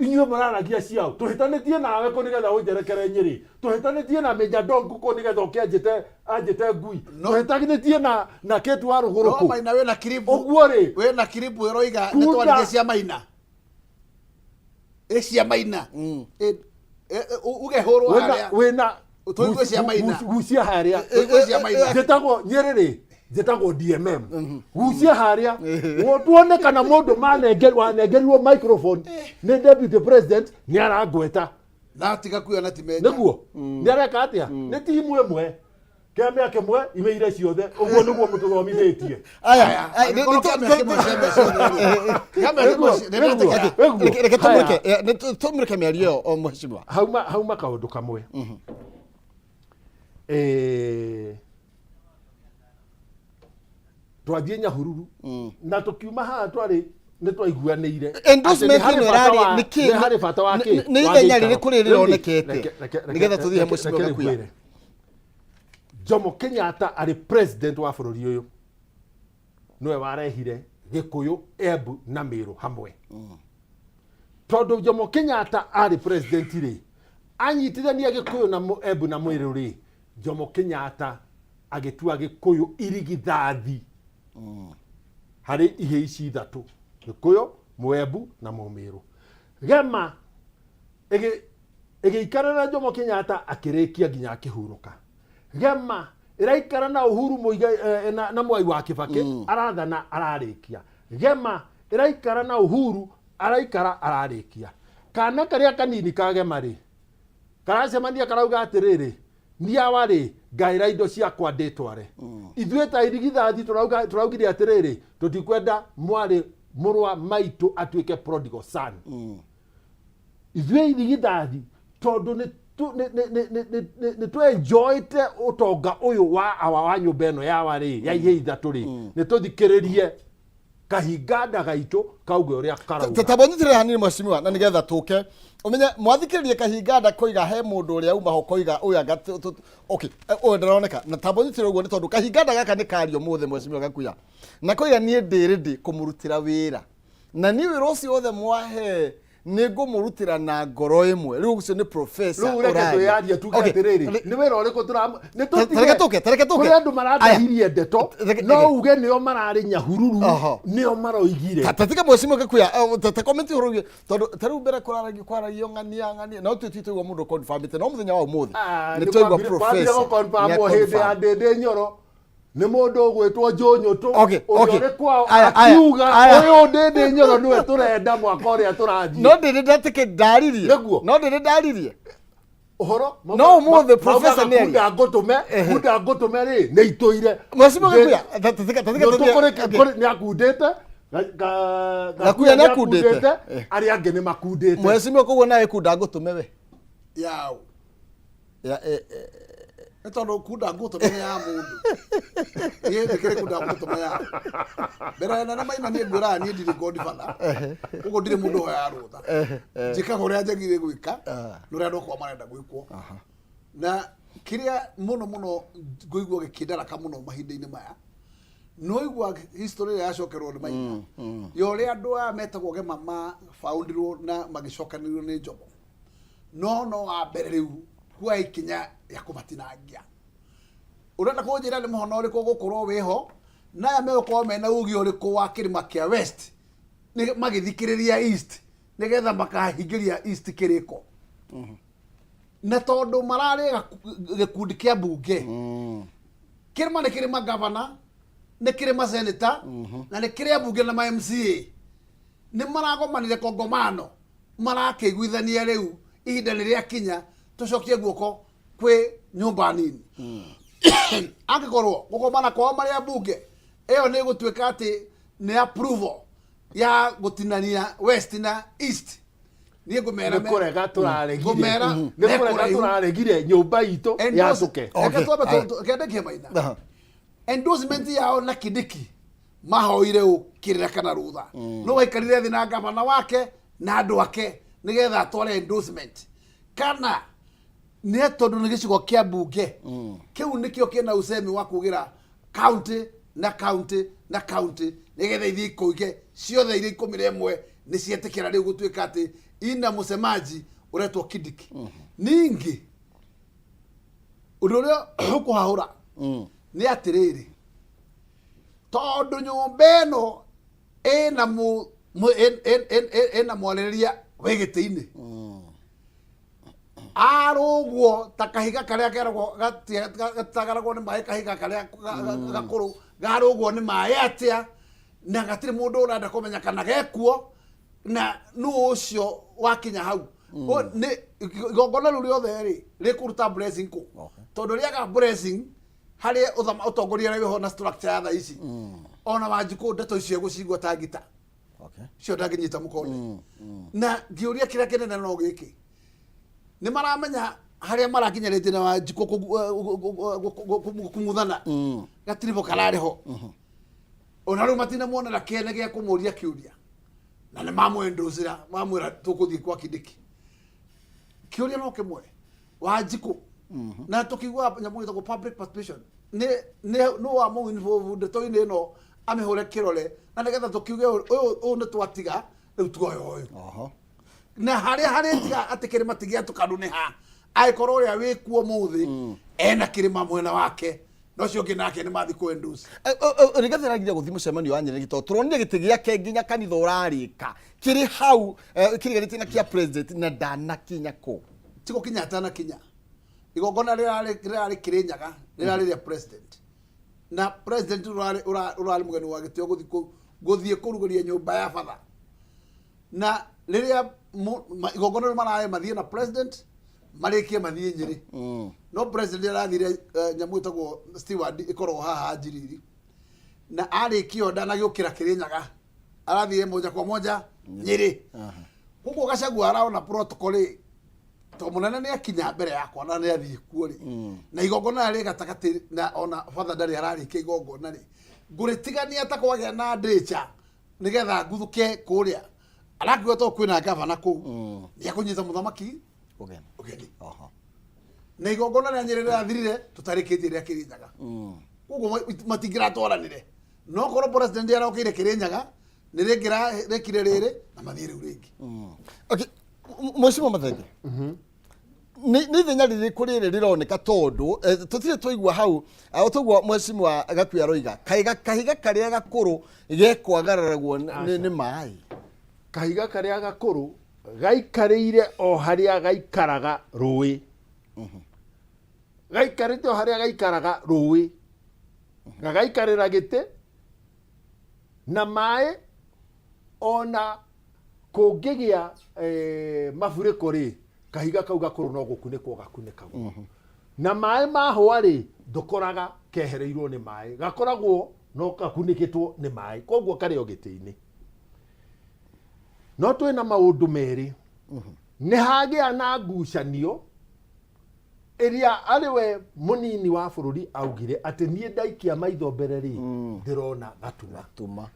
inyuĩ mũraragia ciao tũhĩtanĩtie nawe kũ nĩgetha ũnjerekere Nyĩrĩ tũhĩtanĩtie na Mĩnja Ndongu kũ nĩgetha ũke anjĩte anjĩte ngui tũhĩtanĩtie na na Kĩtu wa Rũgũrũ No kũ Maina wĩna kiribu ũguo rĩ wĩna kiribu ĩroiga nĩ Kunda- twaririe cia Maina ĩ cia Maina Ĩ- ĩ- ĩ- uge hũrwo wĩna harĩa wĩna Tũigue cia Maina. gucia harĩa Tũigue cia Maina. njĩtagwo Nyĩrĩ rĩ njĩtagwo DMM gucia harĩa tuone kana mũndũ wanengerirwo microphone nĩ deputy president nĩ arangweta na tiga kuya na ti menja nĩguo nĩ areka atĩa nĩ timu ĩmwe kĩamĩa kĩmwe imeire ciothe ũguo nĩguo mũtũthomithĩtie Aya, Angĩkorwo kĩama kĩmwe ciama ciothe rĩ. Kĩama kĩmwe Reke reke tũmũreke nĩ tũmũreke mĩario ĩyo o mheshimiwa. Hauma hauma kaũndũ kamwe. Eh, twathiĩ Nyahururu na tũkiuma haha twarĩ nĩ twaiguanĩire Endorsement Atĩ nĩ harĩ ĩno bata ĩrarĩ wa- nĩ kĩ- nĩ harĩ bata wa kĩ? nĩ Wa ithenya gĩikaro. rĩrĩkũ rĩrĩ Rĩu rĩ, rĩronekete? Nĩgetha tũthiĩ he mheshimiwa reke Gakuya. ngwĩre. Jomo Kenyatta arĩ president wa bũrũri ũyũ nĩwe warehire Gĩkũyũ, Embu na Mĩrũ hamwe. Tondũ Jomo Kenyatta arĩ president rĩ, anyitithania Gĩkũyũ na Embu na Mĩrũ rĩ, Jomo Kenyatta agĩtua Gĩkũyũ irigithathi harĩ ihĩ ici ithatũ, Gĩkũyũ, Mũembu na Mũmĩrũ. Gema ĩgĩikara na Jomo Kenyatta akĩrĩkia nginya akĩhurũka. Gema ĩraikara na Uhuru Muigai, na Mwai wa Kibaki arathana ararĩkia. Gema ĩraikara na Uhuru araikara ararĩkia. Kana karĩa kanini ka Gema rĩ, karacemania karauga atĩrĩrĩ, niĩ awa rĩ, ngaĩra indo ciakwa ndĩtware. Ithuĩ ta irigithathi tũraugire atĩrĩrĩ, tũtikwenda mwarĩ mũrwa maitũ atuĩke prodigal son. Ithuĩ irigithathi tondũ nĩ twenjoete ũtonga ũyũ wa awa wa nyũmba ĩno ya awa rĩ, ya ihĩ ithatũ rĩ, nĩ tũthikĩrĩrie kahinganda gaitũ kauge ũrĩa karauga. Ta bonyitĩrĩra hanini mheshimiwa, na nĩgetha tũke ũmenye mwathikĩrĩrie kahinganda koiga he mũndũ ũrĩa uma ho koiga ũyũ anga okay, ũyũ ndaroneka na ta bonyitĩrĩra ũguo nĩ tondũ kahinganda gaka nĩ kario mũthĩ mheshimiwa Gakuya na koiga niĩ ndĩ ready kũmũrutĩra wĩra na niĩ wĩra ũcio wothe mwahe nĩ ngũmũrutĩra na ngoro ĩmwe. Rĩu ũcio nĩ professor Rĩu reke ũraria. twĩyarie tuge Okay. atĩrĩrĩ, nĩ wĩra ũrĩkũ nĩ tũtige- Tareke tũke, tareke tũke. Kũrĩ andũ maratahirie ndeto, no reke. uge nĩo mararĩ Nyahururu, nĩo maroigire. Ta tiga mheshimiwa Gakuya, ta comment ũhoro wĩgiĩ, tondũ ta rĩu mbere kwaragio ng'ania, ng'ania, no tũtui twaigua mũndũ confirmĩte, no mũthenya wa ũmũthĩ, nĩ twaigua Kwambire professor gũconfirmwo nĩ hĩndĩ ya aconfirm. Ndĩndĩ Nyoro. Nĩ mũndũ ũgwĩtwo Njũnyũtũ, Okay, ũrĩa okay. ũrĩ kwao Aya, aya, akiuga, aya. ũyũ Ndĩndĩ Nyoro nĩwe tũrenda mwaka ũrĩa tũrathiĩ. No ndĩrĩ ndetĩkĩ ndaririe. Nĩguo. No ndĩrĩ ndaririe. Ũhoro, No ũmũthĩ professor nĩ aria. kunda ngũtũme, kunda ngũtũme rĩ, nĩ itũire. Mheshimiwa Gakuya, ta tiga, ta tiga, Nyũtũ ta tiga, okay. kũrĩ nĩ akundĩte, Gakuya nĩ akundĩte. akundĩte, arĩa angĩ nĩ makundĩte. Mheshimiwa koguo nawe kunda ngũtũme we. Yao. Ya, Nĩ tondũ kunda ngũtũme nĩ ya mũndũ. Niĩ ndĩkĩrĩ kunda ngũtũme ya. Mbere nene Maina niĩ ngwĩraga niĩ ndirĩ godfather. Koguo ndirĩ mũndũ ũhoyaga rũtha. Njĩkaga ũrĩa njagĩrĩire gwĩka, na ũrĩa andũ akwa marenda gwĩkwo. Na kĩrĩa mũno mũno ngũigua gĩkĩndaraka mũno mahinda-inĩ maya, nĩwaigua history ĩrĩa yacokerwo nĩ Maina. Ya ũrĩa andũ aya metagwo Gema mabaũndirwo na magĩcokanĩrĩrio nĩ Njomo. No no wa mbere rĩu kuoya ikinya rĩa kũmatinangia. Ũrenda kũnjĩra nĩ mũhono ũrĩkũ ũgũkorwo wĩho, na aya megũkorwo mena uge ũrĩkũ wa kĩrĩma kĩa West, nĩ magĩthikĩrĩria East, nĩgetha makahingĩria East kĩrĩko. Na tondũ mararĩ gĩkundi kĩa mbunge, kĩrĩma nĩ kĩrĩma governor, Nĩ kĩrĩ maseneta na nĩ kĩrĩ ambunge na ma MCA. Nĩ maragomanire kongomano, marakĩiguithania rĩu ihinda nĩ rĩakinya tũcokie guoko kwĩ nyũmba nini. Angĩkorwo gũgomana kwao marĩ ambunge ĩyo nĩ ĩgũtuĩka atĩ nĩ approval ya gũtinania west na east, niĩ ngũmera Nĩ kũrega tũraregire. Ngũmera Nĩ kũrega tũraregire nyũmba itũ yatũke. Reke twambe kende kĩmaina endorsement yao na Kindiki mahoire ũ kĩrĩra kana rũtha no waikarire thĩ na gavana wake na andũ ake nĩgetha atware endorsement, kana nĩ tondũ nĩ gĩcigo kĩa mbunge kĩu nĩkĩo kĩna usemi wa kugĩra county na county na county nĩgetha ithiĩ ikoige ciothe iria 11 nĩ cietĩkĩra rĩu gũtuĩka atĩ ina mũsemaji ũretwo Kindiki. Ningĩ ũndũ ũrĩa ũkũhahũra nĩ atĩrĩrĩ, tondũ nyũmba ĩno ĩna ĩna mwarĩrĩria wĩ gĩtĩ-inĩ arũgwo ta kahiga karĩa keragwo gatagaragwo nĩ maĩ, kahiga karĩa gakũrũ garũgwo nĩ maĩ atĩa, na gatirĩ mũndũ ũrenda kũmenya kana gekuo na nũ ũcio wakinya hau. Nĩ igongona rĩu rĩothe rĩ rĩkũruta blessing kũ, tondũ rĩaga blessing harĩ ũtongoria ũrĩa wĩho na structure ya thaa ici, ona Wanjikũ ndeto icio egũcigua ta ngita cio ndangĩnyita mũkonde. Na ngĩũria kĩrĩa kĩnene no gĩkĩ, nĩ maramenya harĩa marakinyarĩtie na Wanjikũ kũng'uthana gatiribũ kararĩ ho, ona rĩu matinamuonera kĩene gĩa kũmũria kĩũria, na nĩ mamwendũcĩra mamwĩra tũkũthiĩ kwa Kindiki. Kĩũria no kĩmwe, Wanjikũ, na tũkĩigua nyamũ ĩtagwo public participation, nĩ nũ wa mũ involve ndeto-inĩ ĩno amĩhũre kĩrore, na nĩgetha tũkiuge ũyũ ũyũ nĩ twatiga rĩu tuoya ũyũ, na harĩa harĩtiga atĩ kĩrĩma ti gĩatũkanu nĩ ha, angĩkorwo ũrĩa wĩkuo mũthĩ ena kĩrĩma mwena wake na ũcio ũngĩ nake nĩ mathi kũ endorse. Rigathi aragiria gũthiĩ mũcemanio wa Nyerere tondũ tũronire gĩtĩ gĩake nginya kanitha ũrarĩka kĩrĩ hau kĩriganĩtie na kĩa president na ndanakinya kũ. Ti gũkinya atanakinya, igongona rĩrarĩ Kĩrĩnyaga rĩrarĩ rĩa president, na president ũrarĩ mũgeni wa gĩtĩo gũthiĩ gũthiĩ kũrugũria nyũmba ya batha, na rĩrĩa igongona rĩu mararĩ mathiĩ na president marĩkie mathiĩ Nyĩrĩ, no president arathire nyamũ ĩtagwo steward ĩkoragwo haha Njiriri, na arĩkia o ndanagĩũkĩra Kĩrĩnyaga, arathire moja kwa moja Nyĩrĩ. Koguo Gachagua arona protocol rĩ, to mũnene nĩ akinya mbere yakwa na nĩ athiĩ kuo rĩ, na igongona rĩ gatagatĩ, na ona batha ndarĩ ararĩkia igongona rĩ, ngũrĩtigania ta kwagĩa na ndĩcha nĩgetha nguthuke kũrĩa arakiuga to kwĩna gavana kũu nĩ akũnyita mũthamaki ũgeni. Ũgeni na igongona rĩa Nyĩrĩ rĩrathirire tũtarĩkĩtie rĩa Kĩrĩnyaga, koguo matingĩratwaranire, no korwo president arokĩire Kĩrĩnyaga nĩ rĩngĩrekire rĩrĩ na mathiĩ rĩu rĩngĩ. Okay, Mheshimiwa Mathenge, nĩ ithenya rĩrĩkũ rĩrĩ rĩroneka, tondũ tũtirĩ twaigua hau o toguo Mheshimiwa Gakui aroiga kahiga karĩa gakũrũ gekwagararagwo nĩ maĩ? Kahiga karĩa gakũrũ gaikarĩire o harĩa gaikaraga rũĩ, gaikarĩte o harĩa gaikaraga rũĩ, gagaikarĩra gĩtĩ na maĩ. Ona kũngĩgĩa mafuriko rĩ, kahiga kau gakũrũ no gũkunĩkwo gakunĩkagwo na maĩ mahũa rĩ, ndũkoraga kehereirwo nĩ maĩ, gakoragwo no gakunĩkĩtwo nĩ maĩ, koguo karĩ o gĩtĩ-inĩ. No twĩna maũndũ merĩ, nĩ hagĩa na ngucanio ĩrĩa arĩ we mũnini wa bũrũri augire atĩ niĩ ndaikia maitho mbere rĩ, ndĩrona gatuma. Tuma.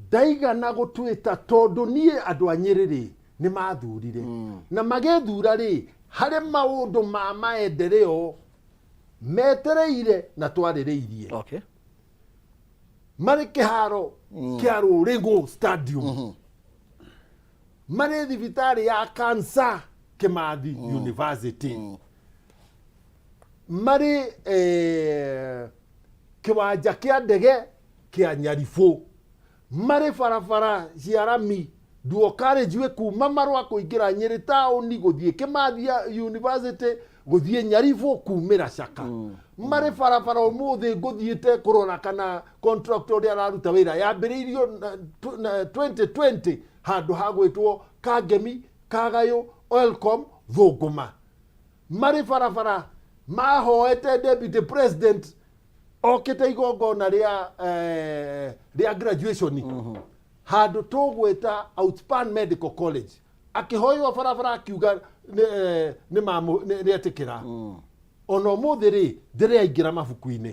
Ndaigana gũtwĩta tondũ niĩ andũ a Nyĩrĩ rĩ nĩ mathurire na magĩthura rĩ, harĩ maũndũ ma maendeleo metereire na twarĩrĩirie marĩ kĩharo kĩa Rũrĩgũ Stadium, marĩ thibitarĩ ya Cancer Kimathi University, marĩ kĩwanja kĩa ndege kĩa Nyaribũ, marĩ barabara cia rami. Dual carriageway kuma Marũa kũingĩra Nyĩrĩ taũni gũthiĩ Kĩmathia University gũthiĩ Nyaribũ kumĩra Caka. Marĩ barabara ũmũthĩ ngũthiĩte kũrora kana contractor ũrĩa araruta wĩra yambĩrĩirio na 2020 handũ ha gwĩtwo Kangemi, Kagayũ, Oilcom, Thũngũma. Marĩ barabara mahoete deputy president okĩte igongona rĩa eh, rĩa graduation handũ tũgwĩta Outspan Medical College akĩhoywo barabara akiuga nĩ eh, nĩ mamũ- nĩ- nĩetĩkĩra ona ũmũthĩ rĩ ndĩrĩ aingĩra mabuku-inĩ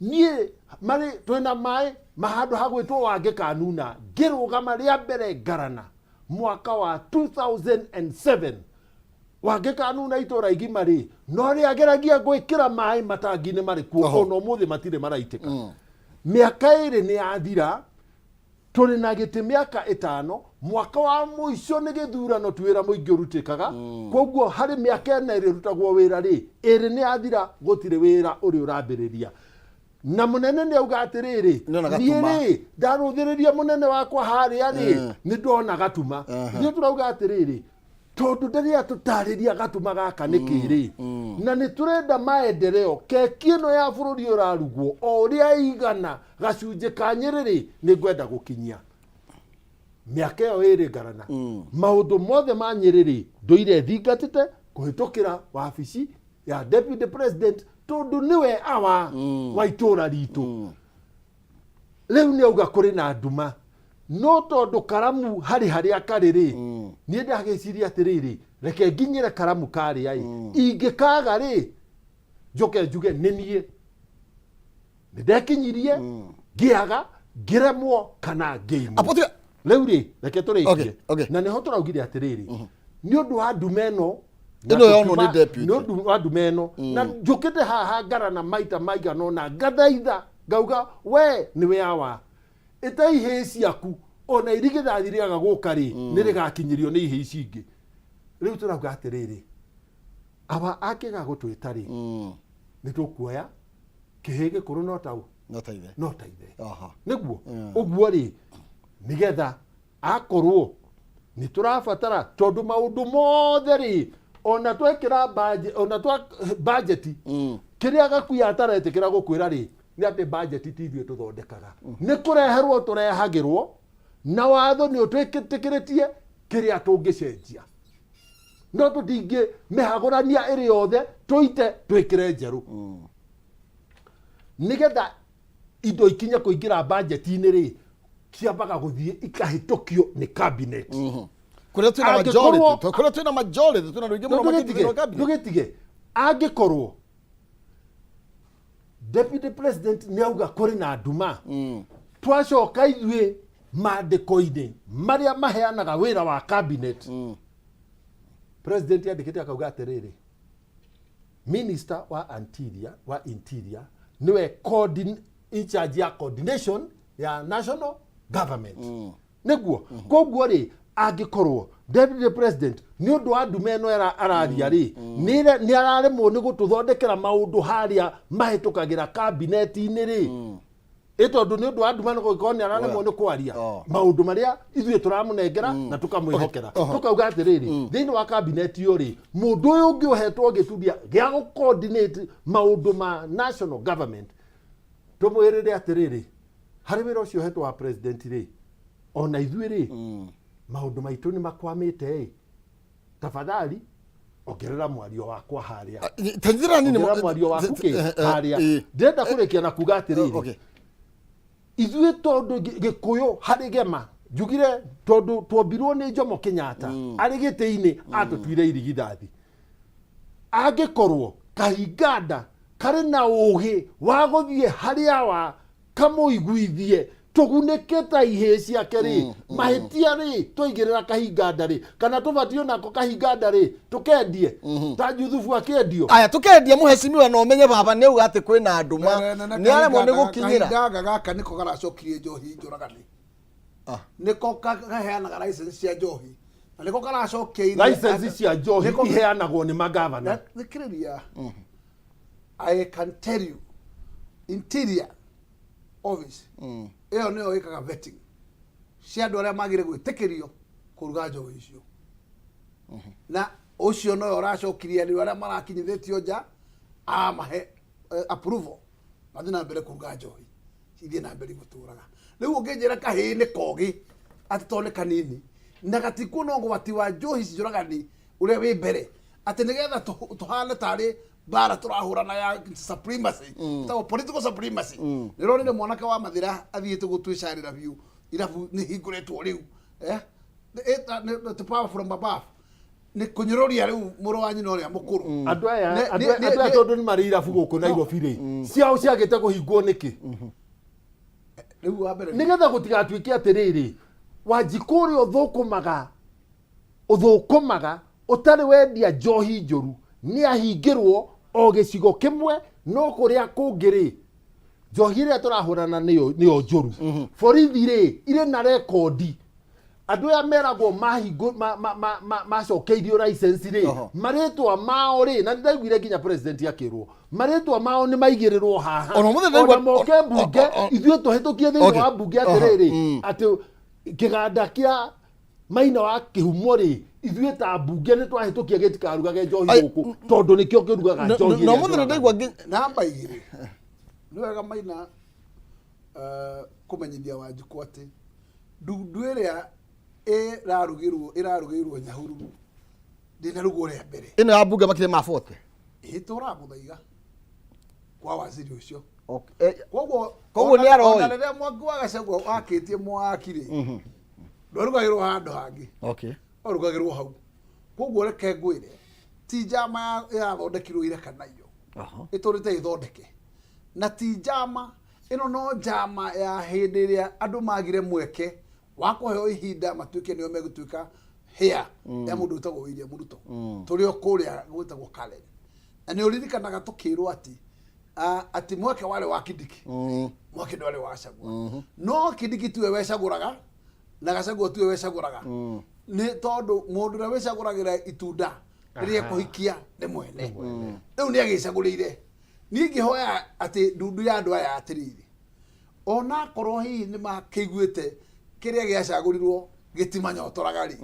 niĩ marĩ twĩna maĩ mahandũ hagwĩtwo wange kanuna ngĩrũgama rĩa mbere ngarana mwaka wa 2007 wange kanuna itũra igima rĩ no rĩageragia gwĩkĩra maĩ matangi-inĩ marĩ kuo ona ũmũthĩ matirĩ maraitĩka mĩaka ĩrĩ nĩ yathira tũrĩ na gĩtĩ mĩaka ĩtano mwaka wa mũico nĩ gĩthurano ti wĩra mũingĩ ũrutĩkaga koguo harĩ mĩaka ĩna ĩrĩ ĩrutagwo wĩra rĩ ĩrĩ nĩ yathira gũtirĩ wĩra ũrĩ ũrambĩrĩria na mũnene nĩ auga atĩrĩrĩ Nĩona niĩ gatuma. rĩ ndarũthĩrĩria mũnene wakwa harĩa rĩ nĩ ndona gatuma ithuĩ tũrauga atĩrĩrĩ tondũ ndarĩ atũtarĩria gatuma gaka nĩ kĩ rĩ na nĩ tũrenda maendeleo keki ĩno ya bũrũri ũrarugwo o ũrĩa ĩigana gacunjĩ ka nyĩrĩ rĩ nĩ ngwenda gũkinyia mĩaka ĩyo ĩrĩ ngarana maũndũ mothe ma nyĩrĩ rĩ ndũire thingatĩte kũhĩtũkĩra wabici ya deputy president tondũ nĩwe awa wa itũra ritũ rĩu nĩ auga kũrĩ na nduma no tondũ karamu harĩ harĩa karĩ rĩ niĩ ndagĩciria atĩrĩrĩ reke nginyĩre karamu karĩa ĩ ingĩkaga rĩ njoke njuge nĩ niĩ nĩ ndekinyirie ngĩaga ngĩremwo kana ngĩimwo rĩu rĩ reke tũrĩkie na nĩho tũraugire atĩrĩrĩ nĩ ũndũ wa nduma ĩno na Ĩno yonwo nĩ tũkiuma- deputy. nĩ ũndũ wa nduma ĩno na njũkĩte haha ngarana maita maigana ũna ngathaitha ngauga we nĩwe awa ĩta ihĩĩ ciaku ona irigithathi rĩaga gũka rĩ nĩ rĩgakinyĩrio nĩ ihĩĩ ici ingĩ rĩu tũrauga atĩrĩrĩ awa angĩga gũtwĩta rĩ nĩ tũkuoya kĩhĩ gĩkũrũ no ta no ta ithe no ta ithe nĩguo ũguo rĩ nĩgetha akorwo nĩ tũrabatara tondũ maũndũ mothe rĩ ona twekĩra budget ona twa budget kĩrĩa gakuya ataretĩkĩra gũkwĩra rĩ nĩ atĩ budget ti ithuĩ tũthondekaga nĩ kũreherwo tũrehagĩrwo na watho nĩ ũtwĩtĩkĩrĩtie kĩrĩa tũngĩcenjia no tũtingĩ mĩhagũrania ĩrĩ yothe tũite twĩkĩre njerũ nĩgetha indo ikinye kũingĩra bajeti-inĩ rĩ ciambaga gũthiĩ ikahĩtũkio nĩ cabinet kũrĩa twĩna majority kũrĩa twĩna majority twĩna andũ aingĩ mũno makĩria thĩinĩ wa cabinet. ndũgĩtige angĩkorwo deputy president nĩ auga kũrĩ na nduma twacoka ithuĩ mandĩko-inĩ marĩa maheanaga wĩra wa cabinet president andĩkĩte akauga atĩrĩrĩ minister wa interior wa interior niwe coordin, in charge ya coordination ya national government mm. niguo mm -hmm. koguo rĩ angĩkorwo deputy president nĩ ũndũ wa ndume ĩno araria rĩ nĩ araremwo nĩ gũtũthondekera maũndũ harĩa mahĩtũkagĩra kabineti-inĩ rĩ ĩ tondũ nĩ ũndũ wa nduma nĩ gũgĩkorwo nĩ araremwo nĩ kwaria maũndũ marĩa ithuĩ tũramũnengera na tũkamwĩhokera tũkauga atĩrĩrĩ thĩinĩ wa kabineti ũyũ rĩ mũndũ ũyũ ũngĩ ũhetwo gĩturia gĩa gũ coordinate maũndũ ma national government tũmwĩrĩre atĩrĩrĩ harĩ wĩra ũcio ũhetwo wa president rĩ ona ithuĩ rĩ maũndũ maitũ nĩ makwamĩte ĩ tafadhali ongerera mwario wakwa harĩa ta njĩra nini ongerera mwario waku kĩ harĩa ndĩrenda kũrĩkia na kuga atĩrĩrĩ ithuĩ tondũ gĩkũyũ harĩ gema njugire tondũ twombirwo nĩ Jomo Kenyatta arĩ gĩtĩ-inĩ atũtuire irigithathi angĩkorwo kahinganda karĩ na ũgĩ wa gũthiĩ harĩa wa kamũiguithie tũgunĩke ta ihĩĩ ciake rĩ mahĩtia rĩ twaigĩrĩra kahinganda rĩ kana tũbatiĩ onako kahinganda rĩ tũkendie ta Juthubu akĩendio aya tukendia muheshimiwa na umenye baba nĩ auga atĩ kwĩna nduma nĩ aremwo nĩ gũkinyĩra kahinganga gaka nĩko garacokirie njohi njũragani nĩko kaheanaga license cia njohi na nĩko karacokia license cia njohi iheanagwo nĩ magavana thikĩrĩria i can tell you interior office ĩyo nĩyo ĩkaga vetting Cia andũ arĩa magire gwĩtĩkĩrio kũruga njohi icio, na ũcio nowe ũracokirie andũ arĩa marakinyithĩtio nja amahe approval mathiĩ na mbere kũruga njohi, ithiĩ na mbere gũtũraga. Rĩu ũngĩnjĩra kahĩĩ nĩ kogĩ atĩ tondũ nĩ kanini na gatikuona ũgwati wa njohi njũragani ũrĩa wĩ mbere, atĩ nĩgetha tũhane tarĩ mbara tũrahũrana ya supremacy, ĩtagwo political supremacy. Nĩũronire mwanake wa Mathĩra athiĩte gũtwĩcarĩra biũ irabu nĩ hingũrĩtwo rĩu, the power from above nĩ kũnyũrũria rĩu mũrũ wa nyina ũrĩa mũkũrũ. Andũ aya andũ aya tondũ nĩ marĩ irabu gũkũ Nairobi rĩ, ciao ciagĩte kũhingwo nĩkĩ? Rĩu wa mbere nĩgetha gũtigatuĩke atĩrĩrĩ, Wanjikũ ũrĩa ũthũkũmaga ũthũkũmaga ũtarĩ wendia njohi njũru nĩ ahingĩrwo o gĩcigo kĩmwe, no kũrĩa kũngĩ rĩ, njohi ĩrĩa tũrahũrana nĩyo njũru. Borithi rĩ, irĩ na rekondi andũ aya meragwo mahingũ macokeirio license rĩ, marĩtwa mao rĩ, na nĩndaiguire nginya president akĩrwo marĩtwa mao nĩ maigĩrĩrwo haha. Ona ũmũthĩ ona moke mbunge, ithuĩ tũhĩtũkie thĩinĩ wa mbunge atĩrĩrĩ, atĩ kĩganda kĩa Maina wa Kĩhumo rĩ, ithuĩ ta mbunge nĩ twahĩtũkia gĩtikarugage njohi gũkũ tondũ nĩkĩo kĩrugaga njohi na ĩrĩa ũmũthĩ njũragani. nĩndaigua Namba 2, nĩ wega Maina kũmenyithia Wanjikũ atĩ ndundu ĩrĩa ĩrarugĩrwo Nyahururu ndĩnarugwo rĩa mbere. Ĩno ya mbunge makĩria ma 40. Ĩtũraga Mũthaiga kwa waziri ũcio. Koguo Koguo nĩ aroĩ. Ona rĩrĩa mwaki wa Gachagua wakĩtie mwaki rĩ, ndwarugagĩrwo handũ hangĩ, warugagĩrwo hau. Koguo reke ngwĩre, ti njama ĩrathondekirwo ira kana iyo, ĩtũrĩte ĩthondeke, na ti njama ĩno, no njama ya hĩndĩ ĩrĩa andũ magire mweke wa kũheo ihinda matuĩke nĩo megũtuĩka hĩa ya mũndũ wĩtagwo William Ruto. Tũrĩ o kũrĩa gwĩtagwo Karen, na nĩ ũririkanaga tũkĩrwo atĩ atĩ mweke warĩ wa Kindiki, mweke ndwarĩ wa Gachagua, no Kindiki tiwe wecagũraga na Gachagua tiwe wecagũraga, nĩ tondũ mũndũ ũrĩa wĩcagũragĩra itunda rĩrĩa ekũhikia nĩ mwene. Rĩu nĩ agĩcagũrĩire. Niĩ ingĩhoya atĩ ndundu ya andũ aya atĩrĩrĩ, onakorwo hihi nĩ makĩiguĩte kĩrĩa gĩacagũrirwo gĩtimanyotoraga rĩ,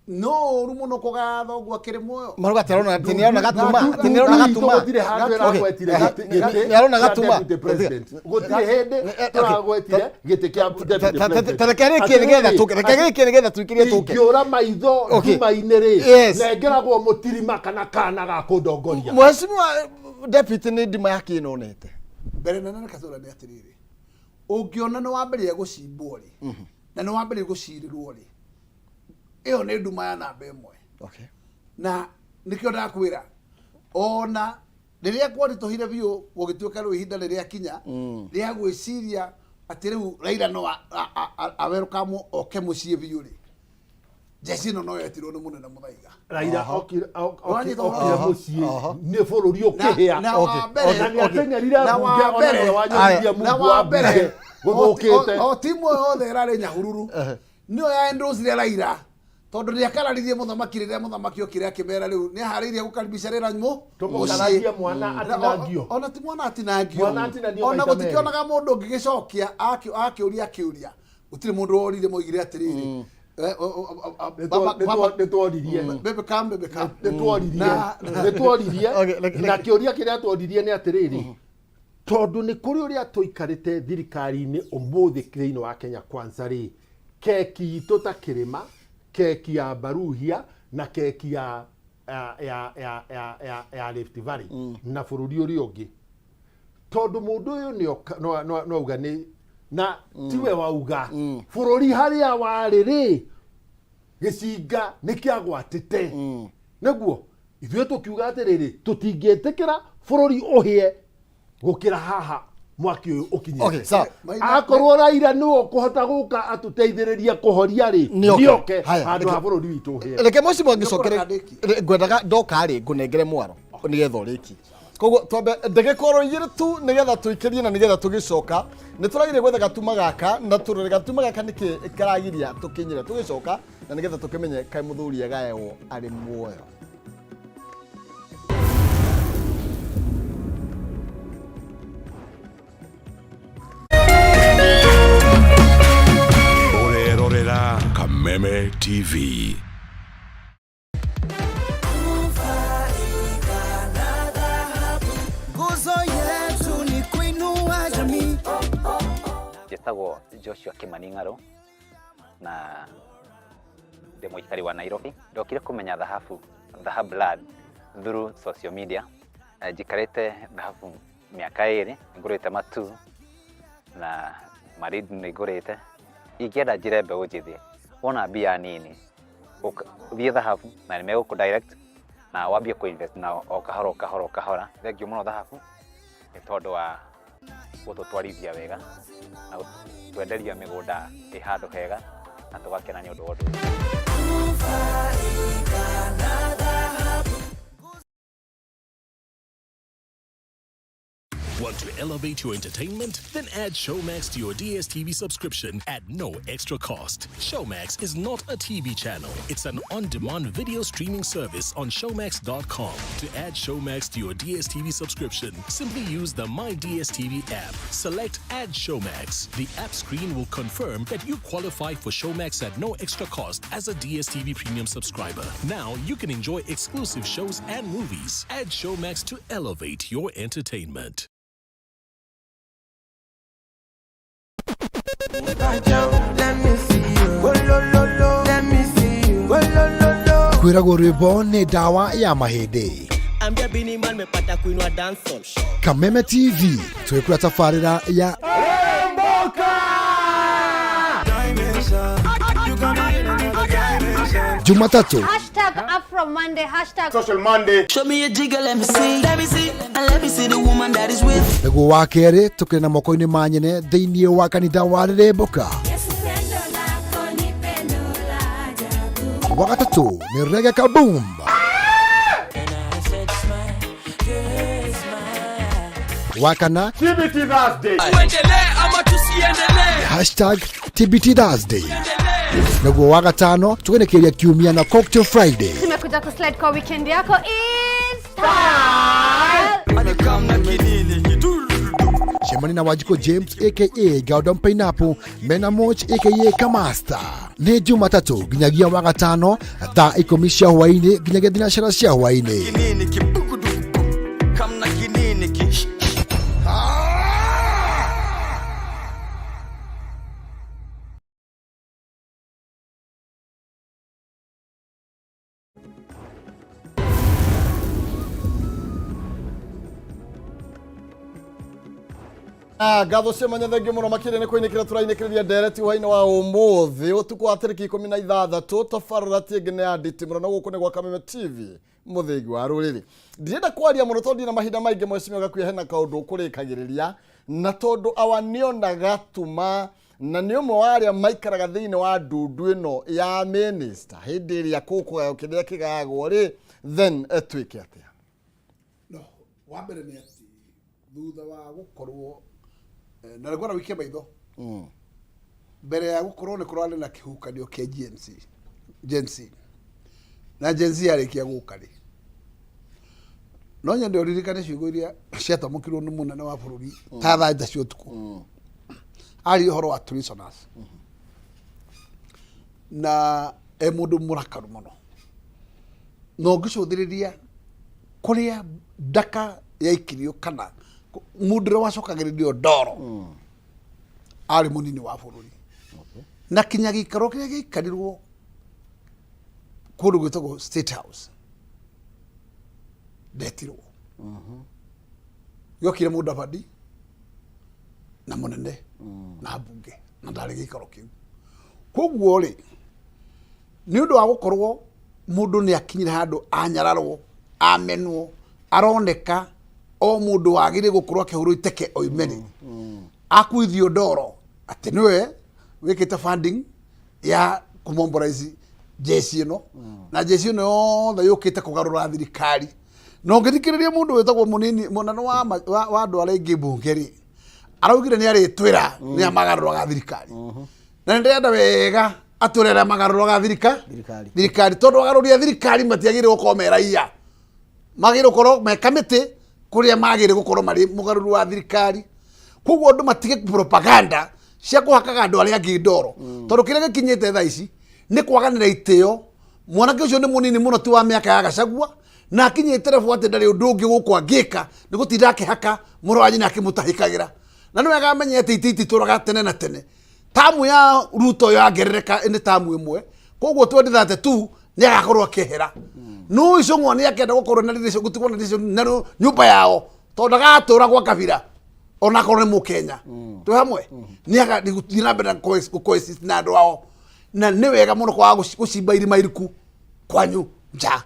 no ũru mũno kũgaya thoguo akĩrĩ muoyo. Maruga atĩ arona atĩ nĩarona gatuma, atĩ nĩarona gatuma. Gũtirĩ handũ ĩragwetire gĩtĩ Nĩarona kĩa gatuma. deputy president. Gũtirĩ hĩndĩ tũragwetire gĩtĩ kĩa deputy president. Ta reke rĩkie nĩgetha tũke, reke rĩkie nĩgetha tũikĩrie tũke. Ingĩũra maitho nduma-inĩ rĩ, nengeragwo mũtirima kana kana ga kũndongoria. Mheshimiwa deputy, nĩ ndima ya kĩno onete? Mbere nene reke tũrane atĩrĩrĩ, ũngĩona nĩ wambĩrĩria gũcimbwo rĩ, na nĩ wambĩrĩria gũcirĩrwo rĩ, ĩyo nĩ nduma ya namba 1. Na nĩkĩo ndakwĩra, ona rĩrĩa kwaritũhire biũ gũgĩtuĩka rĩu ihinda rĩrĩa kinya rĩa gwĩciria atĩ rĩu Raila no awerũkamwo oke mũciĩ biũ rĩ, njeci ĩno no yetirwo nĩ mũnene Mũthaiga. Raila Wanyita okire ũhoro? Mũciĩ nĩ bũrũri ũkĩhĩa. Na wa mbere- Na nĩateng'erire na mbunge wa ona mbere- nĩwe wanyonirie na mungu wa wa mbere mbunge gũthũkĩte. O timu ĩyo yothe ĩrarĩ Nyahururu nĩyo ya endorse Raila, tondũ nĩakararirie mũthamaki rĩrĩa mũthamaki okire akĩmera rĩu nĩaharĩirie gũkaribisha Raila Tũmũkararie mwana atinangio. Ona ti mwana atinangio. Mwana atinangio Ona maita gũtikĩonaga mũndũ ũngĩgĩcokia akĩũria akĩũria, gũtirĩ mũndũ worire moigire atĩrĩrĩ, Nĩtworirie. Baby come, baby come. Nĩtworirie. Nĩtworirie. Nĩtworirie na kĩũria kĩrĩa tworirie nĩ atĩrĩrĩ, tondũ nĩ kũrĩ ũrĩa tũikarĩte thirikari-inĩ ũmũthĩ thĩinĩ wa Kenya Kwanza rĩ, keki itũ ta kĩrĩma, keki ya Baruhia na keki ya Rift Valley na bũrũri ũrĩa ũngĩ, tondũ mũndũ ũyũ no auga nĩ na tiwe wauga bũrũri harĩa warĩ rĩ, gĩcinga nĩ kĩagwatĩte. Nĩguo ithuĩ tũkiuga atĩrĩrĩ, tũtingĩtĩkĩra bũrũri ũhĩe gũkĩra haha mwaki ũyũ ũkinyĩte. Okay, sawa. Akorwo Raila nĩwe ũkũhota gũka atũteithĩrĩrie kũhoria rĩ, Nĩoke. nĩoke Haya, handũ ha bũrũri witũ ũhĩe. Reke mũcimo ngĩcokere, ngwendaga ndoka rĩ ngũnengere mwaro nĩgetha ũrĩkie. Koguo twambe ndagĩka oro 2 tu nĩgetha tũikĩrie na nĩgetha tũgĩcoka nĩ tũragiria gwetha gatuma gaka na tũrore gatuma gaka nĩkĩ karagiria tũkinyĩre tũgĩcoka na nĩgetha tũkĩmenye kaĩ mũthuri agaewo arĩ muoyo. Kameme TV. Nguzo yetu ni kuinua jamii. Njĩtagwo Joshua Kimani Ng'arũ na ndĩ mũikari wa Nairobi. Ndokire kũmenya thahabu, Dhahabu Land through social media. Njikarĩte thahabu mĩaka ĩrĩ, ngũrĩte matu na marindi nĩ ngũrĩte. Ingĩenda njĩre mbeũ njĩthĩ, wona mbia nini, thiĩ thahabu na nĩ megũkũ direct na wambie kũ invest nao o kahora o kahora o kahora. Thengiũ mũno thahabu nĩ tondũ wa gũtũtwarithia wega na gũtwenderia mĩgũnda ĩ handũ hega na tũgakena nĩ ũndũ wa ũndũ ũcio. Want to elevate your entertainment? Then add Showmax to your DSTV subscription at no extra cost. Showmax is not a TV channel. It's an on-demand video streaming service on showmax.com. To add Showmax to your DSTV subscription, simply use the My DSTV app. Select Add Showmax. The app screen will confirm that you qualify for Showmax at no extra cost as a DSTV premium subscriber. Now you can enjoy exclusive shows and movies. Add Showmax to elevate your entertainment. Kwĩragwo rwĩmbo nĩ ndawa ya mahĩndĩ. Ambia Bini Man mepata kuinua dancehall. Kameme TV twĩkũra tabarĩra ya Jumatatu Hashtag Afro Monday, hashtag Social Monday. Show me a jigger, let me see. Let me see, and let me see the woman that is with. Nĩguo wa kerĩ tũkĩrĩ na moko-inĩ ma nyene thĩinĩ wa kanitha wa Rĩrĩmbũka. Wa gatatũ nĩ Reggae Kaboom. Wa kana TBT Thursday. Tuendelee ama tusiendelee? Hashtag TBT Thursday. Naguo wa gatano tũgenekeria kiumia na Cocktail Friday. Tumekuja kuslide kwa weekend yako in style. Cemania na Wanjikũ James aka Gordon Pineapple mena Moch aka Kamasta. Nĩ Jumatatũ nginyagia wa gatano thaa ikũmi cia hwaĩ-inĩ nginyagia thinacara cia hwaĩ-inĩ. Kinini kibukuduku. Kamna kinini ki. Ah, ngatho cia mwanya thengiũ mũno makĩria nĩ kũinĩkĩra tũrainĩkĩrĩria ndereti hwainĩ wa ũmũthĩ ũtukũ wa tarĩki ikũmi na ithathatũ tabarĩra ti ĩngĩ nĩ ya nditimũrano na gũkũ nĩ gwa Kameme TV mũthĩgi wa rũrĩrĩ. Ndirenda kwaria mũno tondũ ndina mahinda maingĩ mheshimiwa Gakuya hena kaũndũ ũkũrĩkagĩrĩria na tondũ awa nĩona gatuma na nĩ ũmwe wa arĩa maikaraga thĩinĩ wa ndundu ĩno ya minister hĩndĩ ĩrĩa kũkũgaywo kĩrĩa kĩgayagwo rĩ then twĩke atĩa? No, wa mbere nĩ atĩ thutha wa gũkorwo na rĩngwara wikie maitho mbere ya gũkorwo nĩ kũrarĩ na kĩhukanio kĩa GMC Gen Z na Gen Z yarĩkia gũka rĩ no nyende ũririkane ciugo iria ciatamũkirwo nĩ mũnene wa bũrũri ta thaa thita cia ũtukũ aria ũhoro wa prisoners na e mũndũ mũrakaru mũno na ũngĩcũthĩrĩria kũrĩa ndaka yaikirio kana mũndũ ũrĩa wacokagĩrĩrio ndoro arĩ mũnini wa bũrũri na kinya gĩikaro kĩrĩa gĩaikarirwo kũndũ gwĩtagwo State House ndetirwo gĩokire Mũdavadi na mũnene na mbunge na ndarĩ gĩikaro kĩu koguo rĩ nĩ ũndũ wa gũkorwo mũndũ nĩ akinyire handũ anyararwo amenwo aroneka o mũndũ wagĩrĩire gũkorwo akĩhũrwo iteke oime rĩ akuithio ndoro atĩ nĩwe wĩkĩte funding ya kũmomborize jeshi ĩno na jeshi ĩno yothe yũkĩte kũgarũra thirikari na ũngĩthikĩrĩria mũndũ wĩtagwo mũnini mũnene wa wa andũ arĩa aingĩ mbunge rĩ araugire nĩ arĩtwĩra nĩ amagarũraga thirikari na nĩ ndĩrenda wega atwĩre arĩa magarũraga thirikari tondũ agarũri a thirikari matiagĩrĩire gũkorwo me raia magĩrĩire gũkorwo me kamĩtĩ kũrĩa magĩrĩire gũkorwo marĩ mũgarũri wa thirikari koguo andũ matige propaganda cia kũhakaga andũ arĩa angĩ ndoro tondũ kĩrĩa gĩkinyĩte thaa ici Nĩ kwaganĩra itĩo. Mwanake ũcio nĩ mũnini mũno, ti wa mĩaka ya Gachagua, na akinyĩte level atĩ ndarĩ ũndũ ũngĩ gũkũ angĩka nĩ gũtinda akĩhaka mũrũ wa nyina akĩmũtahĩkagĩra. Na nĩ wega amenye atĩ itĩ ititũraga tene na tene. Tamu ya Ruto yangerereka nĩ tamu ĩmwe, koguo 2032 nĩ agakorwo akĩehera. No Icũng'wa nĩ akenda gũkorwo na relation, gũtigwo na relation na nyũmba yao, tondũ ndagatũra gwa Kabira onakorwo nĩ Mũkenya. Twĩ hamwe? Nĩ agathiĩ na mbere na gũ-coexist na andũ ao. Na nĩ wega mũno kwaga gũcimba irima iriku kwanyu nja.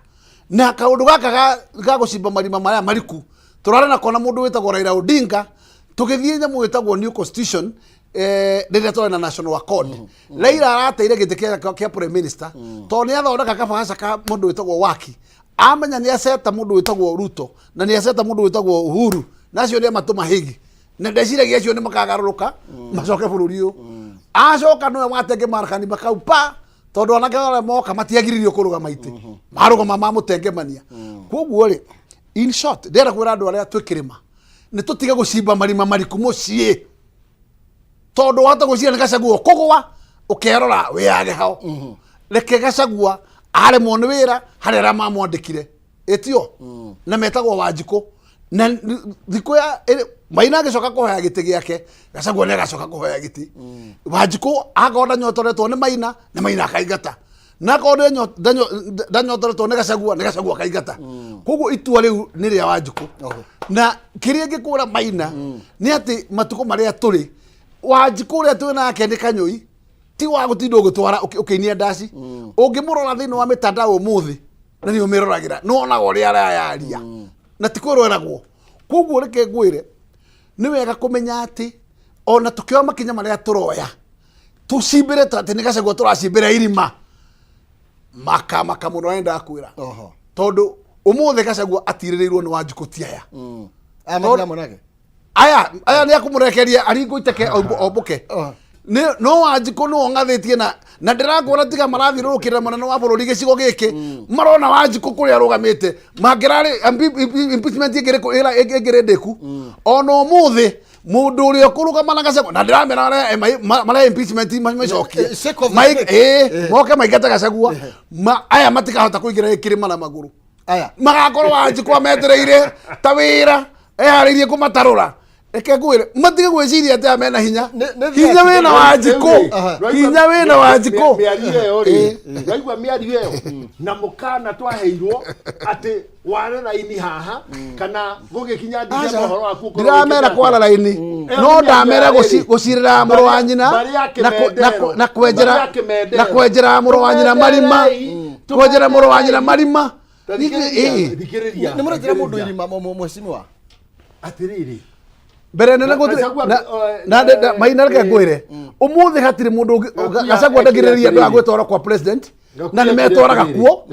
Na kaũndũ gaka ga gũcimba marima maya mariku tũrarĩ nako na mũndũ wĩtagwo Raila Odinga tũgĩthiĩ nyamũ ĩtagwo new constitution, rĩrĩa twarĩ na national accord. Raila arateire gĩtĩ kĩa prime minister tondũ nĩ athondeka kabaca ka mũndũ wĩtagwo Waki, amenya nĩ aceta mũndũ wĩtagwo Ruto na nĩ aceta mũndũ wĩtagwo Uhuru, na acio nĩ amatũma Hague, na ndeciragia acio nĩ makagarũrũka macoke bũrũri ũyũ. Acoka nĩwe watenge marakani makau pa, tondũ anake arĩa moka matiagiririo kũrũgama itĩ, marũgama mamũtengemania. Koguo rĩ, in short, ndĩrenda kwĩra andũ arĩa twĩ kĩrĩma nĩ tũtige gũcimba marima mariku mũciĩ, tondũ wahota gwĩciria nĩ Gachagua ũkũgwa, ũkerora wĩyage hao. Reke Gachagua aremwo nĩ wĩra harĩ arĩa mamwandĩkire ĩtio na metagwo Wanjikũ, na thikũ ya Maina agĩcoka kũhoya gĩtĩ gĩake, Gachagua nĩ agacoka kũhoya gĩtĩ. Wanjikũ akorwo ndanyotoretwo nĩ Maina, nĩ Maina akaingata, na akorwo ndanyotoretwo nĩ Gachagua, nĩ Gachagua akaingata. Koguo itua rĩu nĩ rĩa Wanjikũ. Na kĩrĩa ngĩkwĩra Maina nĩ atĩ matukũ marĩa tũrĩ, Wanjikũ ũrĩa twĩ nake nĩ kanyũi, ti wa gũtinda ũgĩtwara ũkĩinia ndaci. Ũngĩmũrora thĩinĩ wa mĩtandao ũmũthĩ, na nĩ ũmĩroragĩra, nĩ wonaga ũrĩa arayaria na ti kwĩrwo eragwo. Koguo reke ngwĩre, nĩ wega kũmenya atĩ ona tũkĩoya makinya marĩa tũroya, tũcimbĩre ta atĩ nĩ Gachagua tũracimbĩra irima, makamaka mũno nĩ ndakwĩra, tondũ ũmũthĩ Gachagua atirĩrĩirwo nĩ Wanjikũ ti aya. Aya matirĩ hamwe nake. Aya nĩ akũmũrekeria aringwo iteke ombũke. No Wanjikũ nĩwe ũng'athĩtie na ndĩrakwĩra tiga marathiũrũrũkĩrĩra mũnene wa bũrũri gĩcigo gĩkĩ, marona Wanjikũ kũrĩa arũgamĩte mangĩrarĩ impeachment ĩngĩrĩ ndĩku. Ona ũmũthĩ mũndũ ũrĩa ũkũrũgama na Gachagua, na ndĩramera marĩa impeachment macokie. Shake of the snake. Moke maingate Gachagua, aya matikahota kũingĩra kĩrĩma na magũrũ. Aya. Magakorwo Wanjikũ ametereire ta wĩra eharĩirie kũmatarũra. Reke ngwĩre, matige gwĩciria atĩ aya mena hinya. Hinya wĩna Wanjikũ, hinya wĩna Wanjikũ. Mĩario ĩyo rĩ, waigua mĩario ĩyo na mũkana twaheirwo atĩ ware raini haha kana gũgĩkinya Dicember Aca, ũhoro waku ũkorwo ndiramera wĩkĩte kwara atĩa. raini, Ĩyo no nĩ mĩario ndamera ya rĩrĩ. gũcirĩra mũrũ wa nyina Mbarĩ ya na Kĩmendero. na kwenjera Mbarĩ ya Kĩmendero. na kwenjera mũrũ wa nyina marima, kwenjera mũrũ wa nyina marima. Ta thikĩrĩria, thikĩrĩria. Nĩ mũrenjera mũndũ irima mheshimiwa. Atĩrĩrĩ. Mbere nene gũtirĩ Gachagua, na Maina, reke ngwĩre, ũmũthĩ hatirĩ mũndũ Gachagua ndagirĩrĩria andũ a gwĩtwara kwa president, na nĩ metwaraga kuo.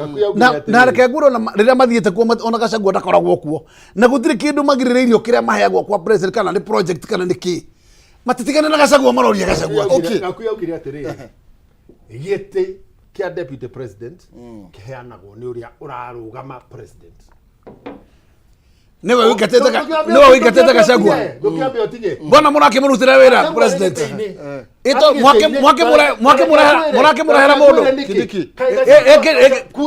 Na reke ngwĩre, ona rĩrĩa mathiĩte kuo, ona Gachagua ndakoragwo kuo, na gũtirĩ kĩndũ magirĩrĩirio kĩrĩa maheagwo kwa president, kana nĩ project kana nĩ kĩ, matitigane na Gachagua, maroria Gachagua. Gakuya augire atĩrĩrĩ, gĩtĩ kĩa deputy president kĩheanagwo nĩ ũrĩa ũrarũgama president. Nĩwe ũingatĩte nĩwe ũingatĩte Gachagua. Ndũkĩambe ũtige. Mbona mũrakĩmũrutĩra wĩra president? Ito mwakĩmũrehera mũndũ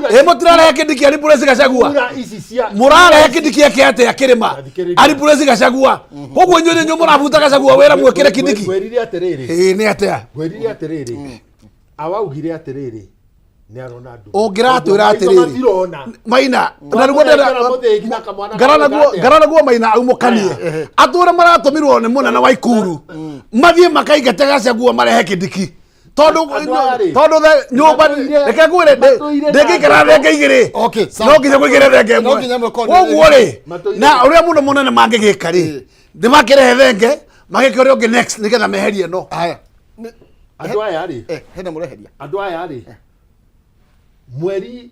ĩ mũtirarehe Kindiki ari replace Gachagua? Kura ici cia Mũrarehe Kindiki eke atĩa kĩrĩma ari replace Gachagua? Koguo inyuĩ nĩ inyuĩ mũrabuta Gachagua wĩra mwĩkĩre Kindiki. Ngwĩrire atĩrĩrĩ. Ĩĩ, nĩ atĩa? Ngwĩrire atĩrĩrĩ, awaugire atĩrĩrĩ, nĩ arona nduma. Ũngĩratwĩra Maitho atĩrĩrĩ, matirona. Maina, na nĩguo Twamũnengera ndĩrenda mũthĩgi na kamwana ngara kareka naguo atĩa? ngara naguo Maina aumũkanie atũre maratũmirwo nĩ mũnene wa Ikuru mathiĩ makaingate Gachagua marehe Kindiki, tondũ Andũ aya rĩ, tondũ nyũmba matũire- reke ngwĩre matũire na ndĩngĩikara ndeto. thenge igĩrĩ, Okay, sawa. no nginya kũingĩre thenge No ĩmwe. nginya ĩmwe korwo Koguo rĩ, Matũire- na ũrĩa mũno mũnene mangĩgĩka rĩ, nĩ makĩrehe thenge magĩke ũrĩa ũngĩ next nĩgetha meherie no Haya. Andũ aya rĩ, Hena mũreheria. Andũ aya rĩ, mweri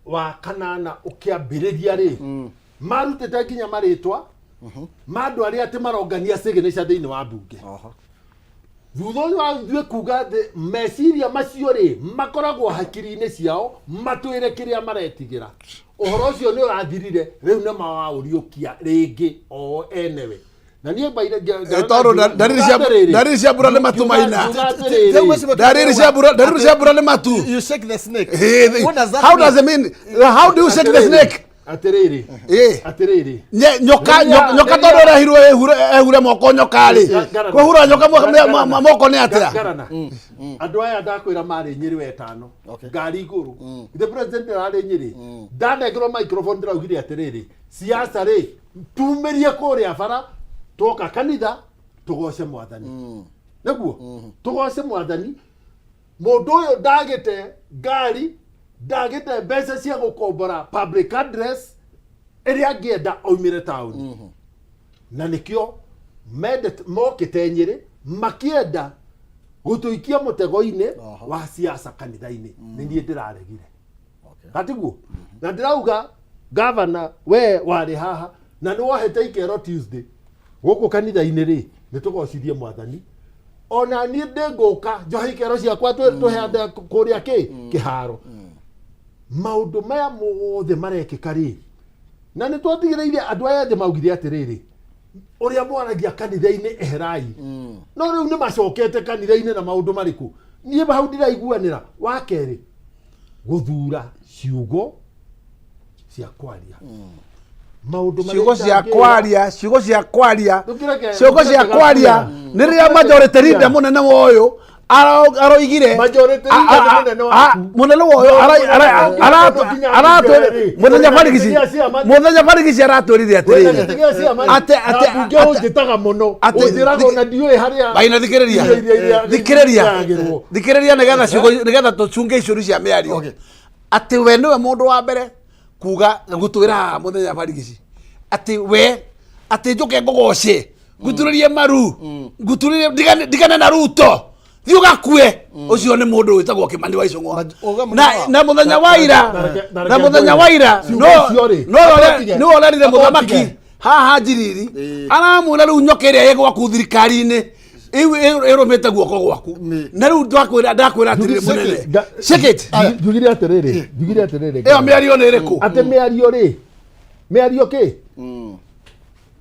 wa kanana ũkĩambĩrĩria rĩ, marutĩte nginya marĩtwa ma andũ arĩa atĩ marongania signature thĩinĩ wa mbunge. Thutha ũyũ wa ithuĩ kuga atĩ meciria macio rĩ makoragwo hakiri-inĩ ciao, matwĩre kĩrĩa maretigĩra, ũhoro ũcio nĩ ũrathirire. Rĩu nĩ mawaũriũkia rĩngĩ o enewe. Na niĩ mbaire Eh, tondũ ndariri cia mbura nĩ matu maina. Ndariri cia mbura, ndariri cia mbura nĩ matu. You shake the snake. Eh, What does that how mean? does it mean? How do you shake the snake? Atĩrĩrĩ. Eh. Atĩrĩrĩ. Nyoka nyoka tondũ ũrehirwo ehure moko nyoka rĩ. Kũhura nyoka moko nĩ atĩa? Ngarana. Andũ aya ndakwĩra marĩ Nyĩrĩ wetano. Ngari igũrũ. The president ararĩ Nyĩrĩ. Ndanengerwo microphone ndĩraugire atĩrĩrĩ. Siasa rĩ, tumĩrie kũrĩa bara twoka kanitha tũgoce mwathani. Nĩguo? Tũgoce mwathani. Mũndũ ũyũ ndagĩte ngari, ndagĩte mbeca cia gũkombora public address ĩrĩa angĩenda oimĩre taũni. Na nĩkĩo mendete mokĩte Nyĩrĩ makĩenda gũtũikia mũtego-inĩ wa siasa kanitha-inĩ. Nĩ niĩ ndĩraregire. Gatiguo? Na ndĩrauga gavana we warĩ haha na nĩ wohete ikero Tuesday gũkũ kanitha-inĩ rĩ, nĩ tũgocithie mwathani. Ona niĩ ndĩngũka njohe ikero ciakwa tũheane kũrĩa kĩ kĩharo. Maũndũ maya mothe marekĩka rĩ, na nĩ twatigĩrĩire andũ aya ethĩ maugire atĩrĩrĩ, ũrĩa mwaragia kanitha-inĩ eherai. No rĩu nĩ macokete kanitha-inĩ na maũndũ marĩkũ? Niĩ hau ndiraiguanĩra. Wa kerĩ, gũthura ciugo cia kwaria. Maũndũ marĩa Ciugo cia itangĩra. kwaria, ciugo cia kwaria, Ndũkĩreke- ciugo cia ndũkĩreke kwaria gakuya. nĩ rĩrĩa majority leader mũnene wa ũyũ aroigire Majority leader nĩ mũnene waku. mũnene wa ũyũ Nginya aratwĩra mũthenya barigici, mũthenya barigici aratwĩrire Wĩna atĩrĩrĩ gĩtĩ gĩa ciama Ate- na mbunge ũnjĩtaga mũno ũnjĩraga ona ndiũĩ harĩa Maina thikĩrĩria irio iria iria thikĩrĩria iragĩrwo. thikĩrĩria nĩgetha ciugo nĩgetha tũcunge icũri cia mĩario atĩ we nĩwe mũndũ wa mbere kuga gũtwĩra haha mũthenya barigici atĩ we atĩ njũke ngũgoce nguturĩrie maru nguturĩrie ndigane na Ruto thiĩ ũgakue. Ũcio nĩ mũndũ wĩtagwo Kĩmani wa Icũng'wa. Na mũthenya wa ira, na mũthenya wa ira nĩwe ũrerire mũthamaki haha Njiriri, aramwĩra rĩu nyoka ĩrĩa ĩ gwaku thirikari-inĩ ĩrũmĩte guoko gwaku, na rĩu ndakwĩra atĩrĩrĩ mũnene, shake it. Njugire atĩrĩrĩ, njugire atĩrĩrĩ, Ĩyo mĩario nĩ ĩrĩkũ? Atĩ mĩario rĩ, mĩario kĩ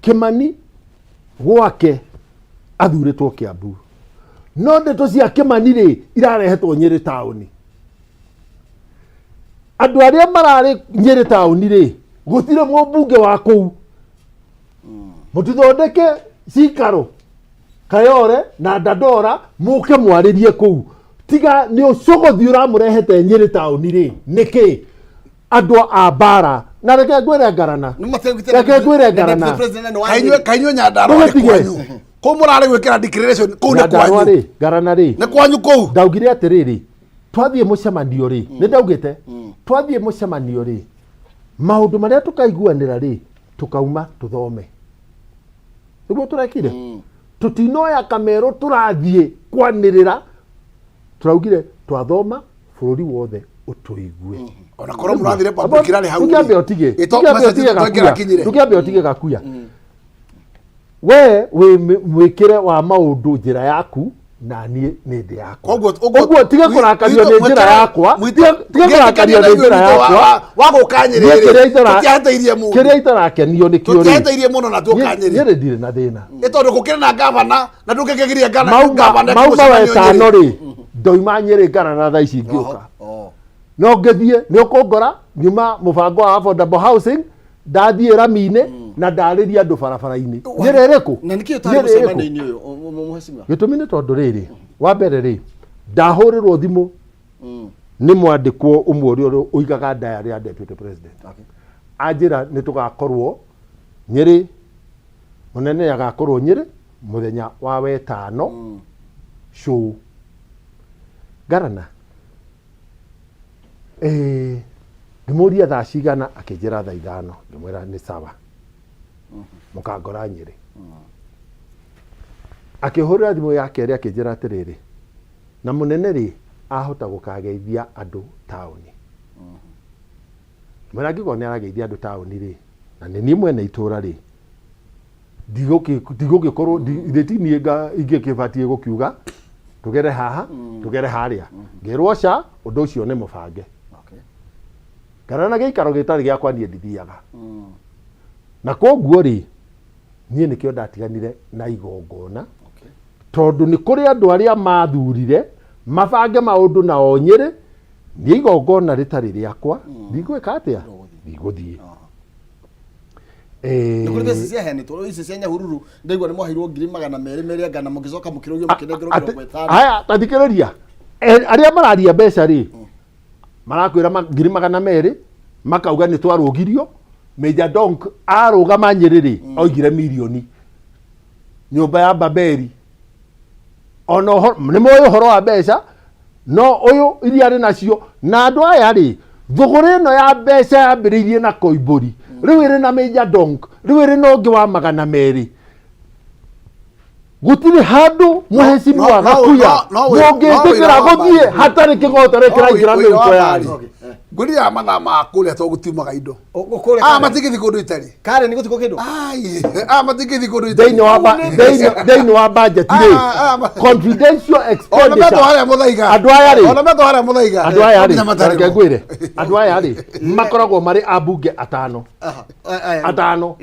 Kĩmani gwake athurĩtwo Kĩambu, no ndeto cia Kĩmani rĩ irarehetwo Nyĩrĩ taũni. Andũ arĩa mararĩ Nyĩrĩ taũni rĩ, gũtirĩ mũmbunge wa kũu. Mũtithondeke cikaro Kayore na Dandora mũke mwarĩrie kũu. Tiga nĩ ũcogothi ũramũrehete Nyĩrĩ taũni rĩ, nĩkĩ? Andũ a mbara. Na reke ngwĩre ngarana, reke ngwĩre ngarana, Kainywe Nyandarua nĩ Ndũgĩtige. kwanyu kũu mũrarĩ gwĩkĩra declaration kũu nĩ Nyandarua kwanyu rĩ, ngarana rĩ, nĩ kwanyu kũu. Ndaugire atĩrĩrĩ, twathiĩ mũcemanio rĩ, nĩ ndaugĩte twathiĩ mũcemanio rĩ, maũndũ marĩa tũkaiguanĩra rĩ, tũkauma tũthome. Nĩguo tũrekire. Tũtinoya kamerũ tũrathiĩ kwanĩrĩra, tũraugire twathoma bũrũri wothe ũtũigue. Ona korwo mũrathire public rally hau Ndũkĩambe rĩ. ũtige, Ĩto ndũkĩambe message ũtige tũngĩrakinyire. gakuya, ndũkĩambe ũtige gakuya. We wĩ mwĩkĩre wa maũndũ njĩra yaku, na niĩ nĩ ndĩ yakwa. Ũguo tige kũrakario nĩ njĩra yakwa, tige kũrakario nĩ njĩra yakwa. Wa gũka Nyĩrĩ Niĩ rĩ, kĩrĩa tũtiahĩtĩirie mũndũ. kĩrĩa itarakenio nĩkĩo rĩ, Tũtiahĩtĩirie mũno na tuoka Nyĩrĩ. Nyĩrĩ ndirĩ na thĩna. Ĩ tondũ gũkĩrĩ na gavana na ndũngĩkĩgiria Mauma gavana mauma mũcemanio wetano Nyĩrĩ. rĩ, ndoima Nyĩrĩ ngarana thaa ici ngĩũka. No ngĩthiĩ nĩ ũkũngora nyuma mũbango wa affordable housing, ndathiĩ rami-inĩ na ndarĩria andũ barabara-inĩ. Nyĩrĩ ĩrĩkũ? Na nĩkĩ ũtarĩ Nyĩrĩ ĩrĩkũ? mũcemanio-inĩ ũyũ, mheshimiwa? Gĩtũmi nĩ tondũ rĩrĩ, wa mbere rĩ, ndahũrĩrwo thimũ nĩ mwandĩkwo ũmwe ũrĩa ũigaga diary ya deputy president. Anjĩra nĩ tũgakorwo Nyĩrĩ, mũnene agakorwo Nyĩrĩ mũthenya wa wetano show. Ngarana. Ngĩmũria thaa cigana, akĩnjĩra thaa 5, ngĩmwĩra nĩ sawa, mũkangora Nyĩrĩ. Akĩhũrĩra thimũ ya kerĩ akĩnjĩra atĩrĩrĩ, na mũnene rĩ ahota gũkageithia andũ taũni. Ngĩmwĩra angĩkorwo nĩ arageithia andũ taũni rĩ, na nĩ niĩ mwene itũra rĩ, ndigũgĩkorwo ithe ti niĩ ingĩkĩbatiĩ gũkiuga tũgere haha tũgere harĩa. Ngĩrwo ca ũndũ ũcio nĩ mũbange. Kana na gĩikaro gĩtarĩ gĩakwa niĩ ndithiaga. Na koguo rĩ, Niĩ nĩkĩo ndatiganire na igongona tondũ nĩ kũrĩ andũ arĩa mathurire mabange maũndũ na o Nyĩrĩ, niĩ igongona rĩtarĩ rĩakwa ndigwĩka atĩa? Ndigũthiĩ. Nĩ kũrĩ mbeca ciaheanĩtwo ici cia Nyahururu, ndaigua nĩ mwaheirwo 200,000 merĩ anga na mũgĩcoka mũkĩrũgio mũkĩnengerwo 50. Haya, ta thikĩrĩria. Arĩa mararia mbeca rĩ, marakwĩra 200,000, makauga nĩ twarũgirio. Major Donk arũgama Nyĩrĩ rĩ, oigire mirioni. Nyũmba ya Babeli. Ona nĩ moĩ ũhoro wa mbeca, no ũyũ iria arĩ nacio na andũ aya rĩ, thũgũrĩ ĩno ya mbeca yambĩrĩirie na Koimbũri, rĩu ĩrĩ na Major Donk, rĩu ĩrĩ na ũngĩ wa 200. Gũtirĩ handũ mũhecimiwa Gakuya mũngĩtĩkĩra gũthiĩ hatarĩ kĩgotore kĩraingĩra mĩhuko yanyu. Ngwĩrire mathaa ma kũrĩa to gũtiumaga indo. Kũrĩa Ah, Karen. matingĩthiĩ kũndũ itarĩ. Karen gũtikũ kĩndũ. Ai, ah, matingĩthiĩ kũndũ itarĩ. Thĩinĩ wa thĩinĩ wa budget rĩ, confidential Ona expenditure. metwo harĩa Mũthaiga. Andũ aya rĩ, Ona metwo harĩa Mũthaiga. andũ aya rĩ, No nginya matarĩrwo. reke ngwĩre, andũ aya rĩ makoragwo marĩ ambunge atano atano.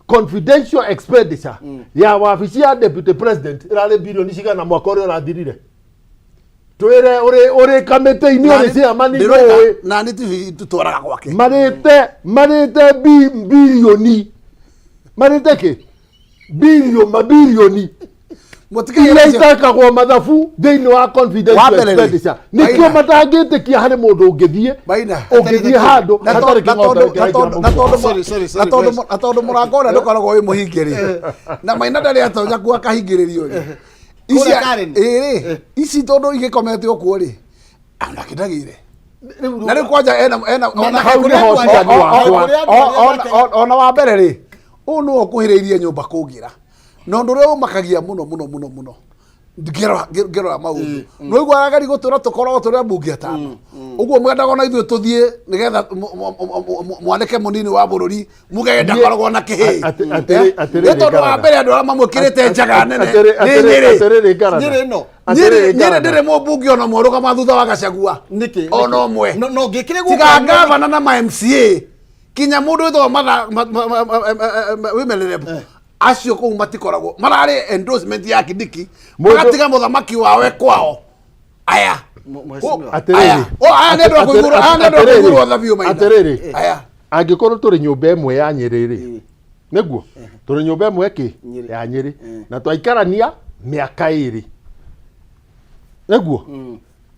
Confidential expenditure ya wabici ya deputy president ĩrarĩ bilioni cigana mwaka ũrĩa ũrathirire? Twĩre ũrĩ kamĩtĩ-inĩ, ũrĩ chairman, nĩũĩ. Na nĩ TV tũtwaraga gwake. Marĩte bilioni, marĩte kĩ mabilioni iria itekagwo mathabu thĩinĩ wa confidential Wa mbere rĩ, expenditure. Nĩkĩo Maina. matangĩtĩkia harĩ mũndũ ũngĩthiĩ handũ Na hatarĩ kĩng'oto kĩraingĩra mũhuko. na tondũ mũrango ũrĩa ndũkoragwo wĩ mũhinge rĩ, na Maina ndarĩ atonya kuo akahingĩrĩrio rĩ. Kũrĩa Karen. Ĩrĩ ici tondũ igĩkomete ũkuo rĩ, ona kĩndagĩire na rĩu kwanja ena ona hau nĩho ũtiganu wakwa. Ona wa mbere rĩ, ũyũ nĩwe ũkuhĩrĩirie nyũmba kũngĩra, na ũndũ ũrĩa ũmakagia mũno mũno mũno mũno ngĩrora maũndũ no igua arageri gũtũra tũkoragwo tũrĩ ambunge atano ũguo mwendaga ona ithuĩ tũthiĩ nĩgetha mwanĩke mũnini wa bũrũri muge ndakoragwo na kĩhĩ. Atĩrĩrĩ, Nĩ tondũ wa Ngarana. mbere andũ arĩa mamwĩkĩrĩte njaga nene nĩ Nyĩrĩ. Atĩrĩrĩ, Ngarana. Nyĩrĩ ĩno. Atĩrĩrĩ, Nyĩrĩ Ngarana. ndĩrĩ mũmbunge ona ũmwe ũrũgama thutha wa Gachagua. Nĩkĩ? Ona ũmwe. No no ngĩkĩre tiga ngavana na ma MCA kinya mũndũ wĩtagwo Martha women rep acio kũu matikoragwo mararĩ endorsement ya Kindiki, magatiga mũthamaki wawe kwao aya. Atĩrĩrĩ. Aya. O, aya nĩ andũ a kũiguĩrwo- aya nĩ andũ a kũiguĩrwo tha biũ, Maina. Atĩrĩrĩ, Aya. Angĩkorwo tũrĩ nyũmba ĩmwe ya Nyĩrĩ rĩ, nĩguo tũrĩ nyũmba ĩmwe kĩ ya Nyĩrĩ na twaikarania mĩaka 2, nĩguo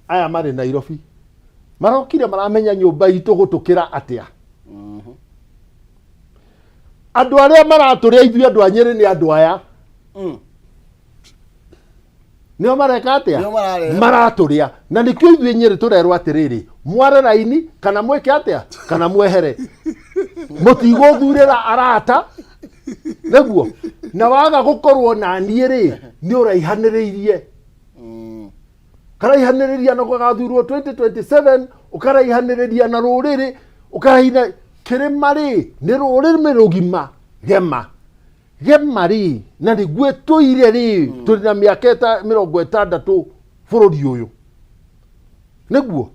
aya marĩ Nairobi marokire maramenya nyũmba itũ gũtũkĩra atĩa. Andũ arĩa maratũrĩa ithuĩ andũ a Nyĩrĩ nĩ andũ aya nĩo mareka atĩa? Nĩo mararehe. Maratũrĩa, na nĩkĩo ithuĩ Nyĩrĩ tũrerwo atĩrĩrĩ, mware raini kana mwĩke atĩa kana mwehere, mũtigũthurĩra arata nĩguo, na waga gũkorwo na niĩ rĩ, nĩ ũraihanĩrĩirie karaihanĩrĩria na gũgathurwo 2027, ũkaraihanĩrĩria na rũrĩrĩ ũkaraihana kĩrĩma rĩ, nĩ rũrĩrĩ rũgima gema gema rĩ, na nĩguo tũire rĩ, tũrĩ na mĩaka 60 bũrũri ũyũ nĩguo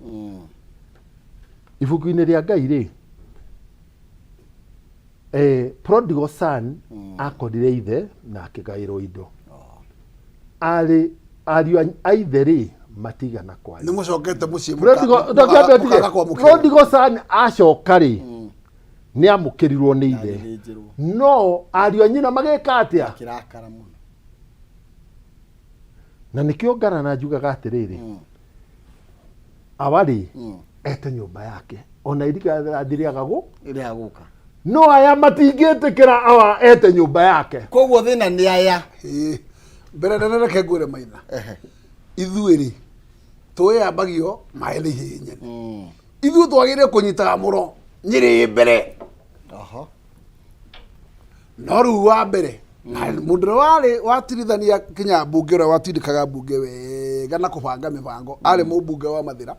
ibuku-inĩ rĩa Ngai rĩ, prodigal son akorire ithe na akĩgaĩrwo indo, arĩ ariũ a ithe rĩ matigana kwaria. Nĩ mũcokete mũciĩ Ndũkĩambe ũtige. mũkaga kwamũkĩra. Prodigal son acoka rĩ, nĩ amũkĩrirwo nĩ ithe, no ariũ a nyina magĩka atĩa? Kĩrakara mũno. Na nĩkĩo Ngarana njugaga atĩrĩrĩ, awa rĩ, ete nyũmba yake ona irigarathi rĩaga gũ Rĩa gũka. No aya matingĩtĩkĩra awa ete nyũmba yake. Koguo thĩna nĩ aya. Ĩĩ. Mbere nene reke ngwĩre Maina, ithuĩ rĩ tũĩambagio maĩ nĩ ihĩĩ nyene, ithuĩ twagĩrĩire kũnyitaga mũno Nyĩrĩ mbere. No rĩu wa mbere na mũndũ ũrĩa warĩ watirithania kinya mbunge, ũrĩa watindĩkaga mbunge wega na kũbanga mĩbango, arĩ mũmbunge wa Mathĩra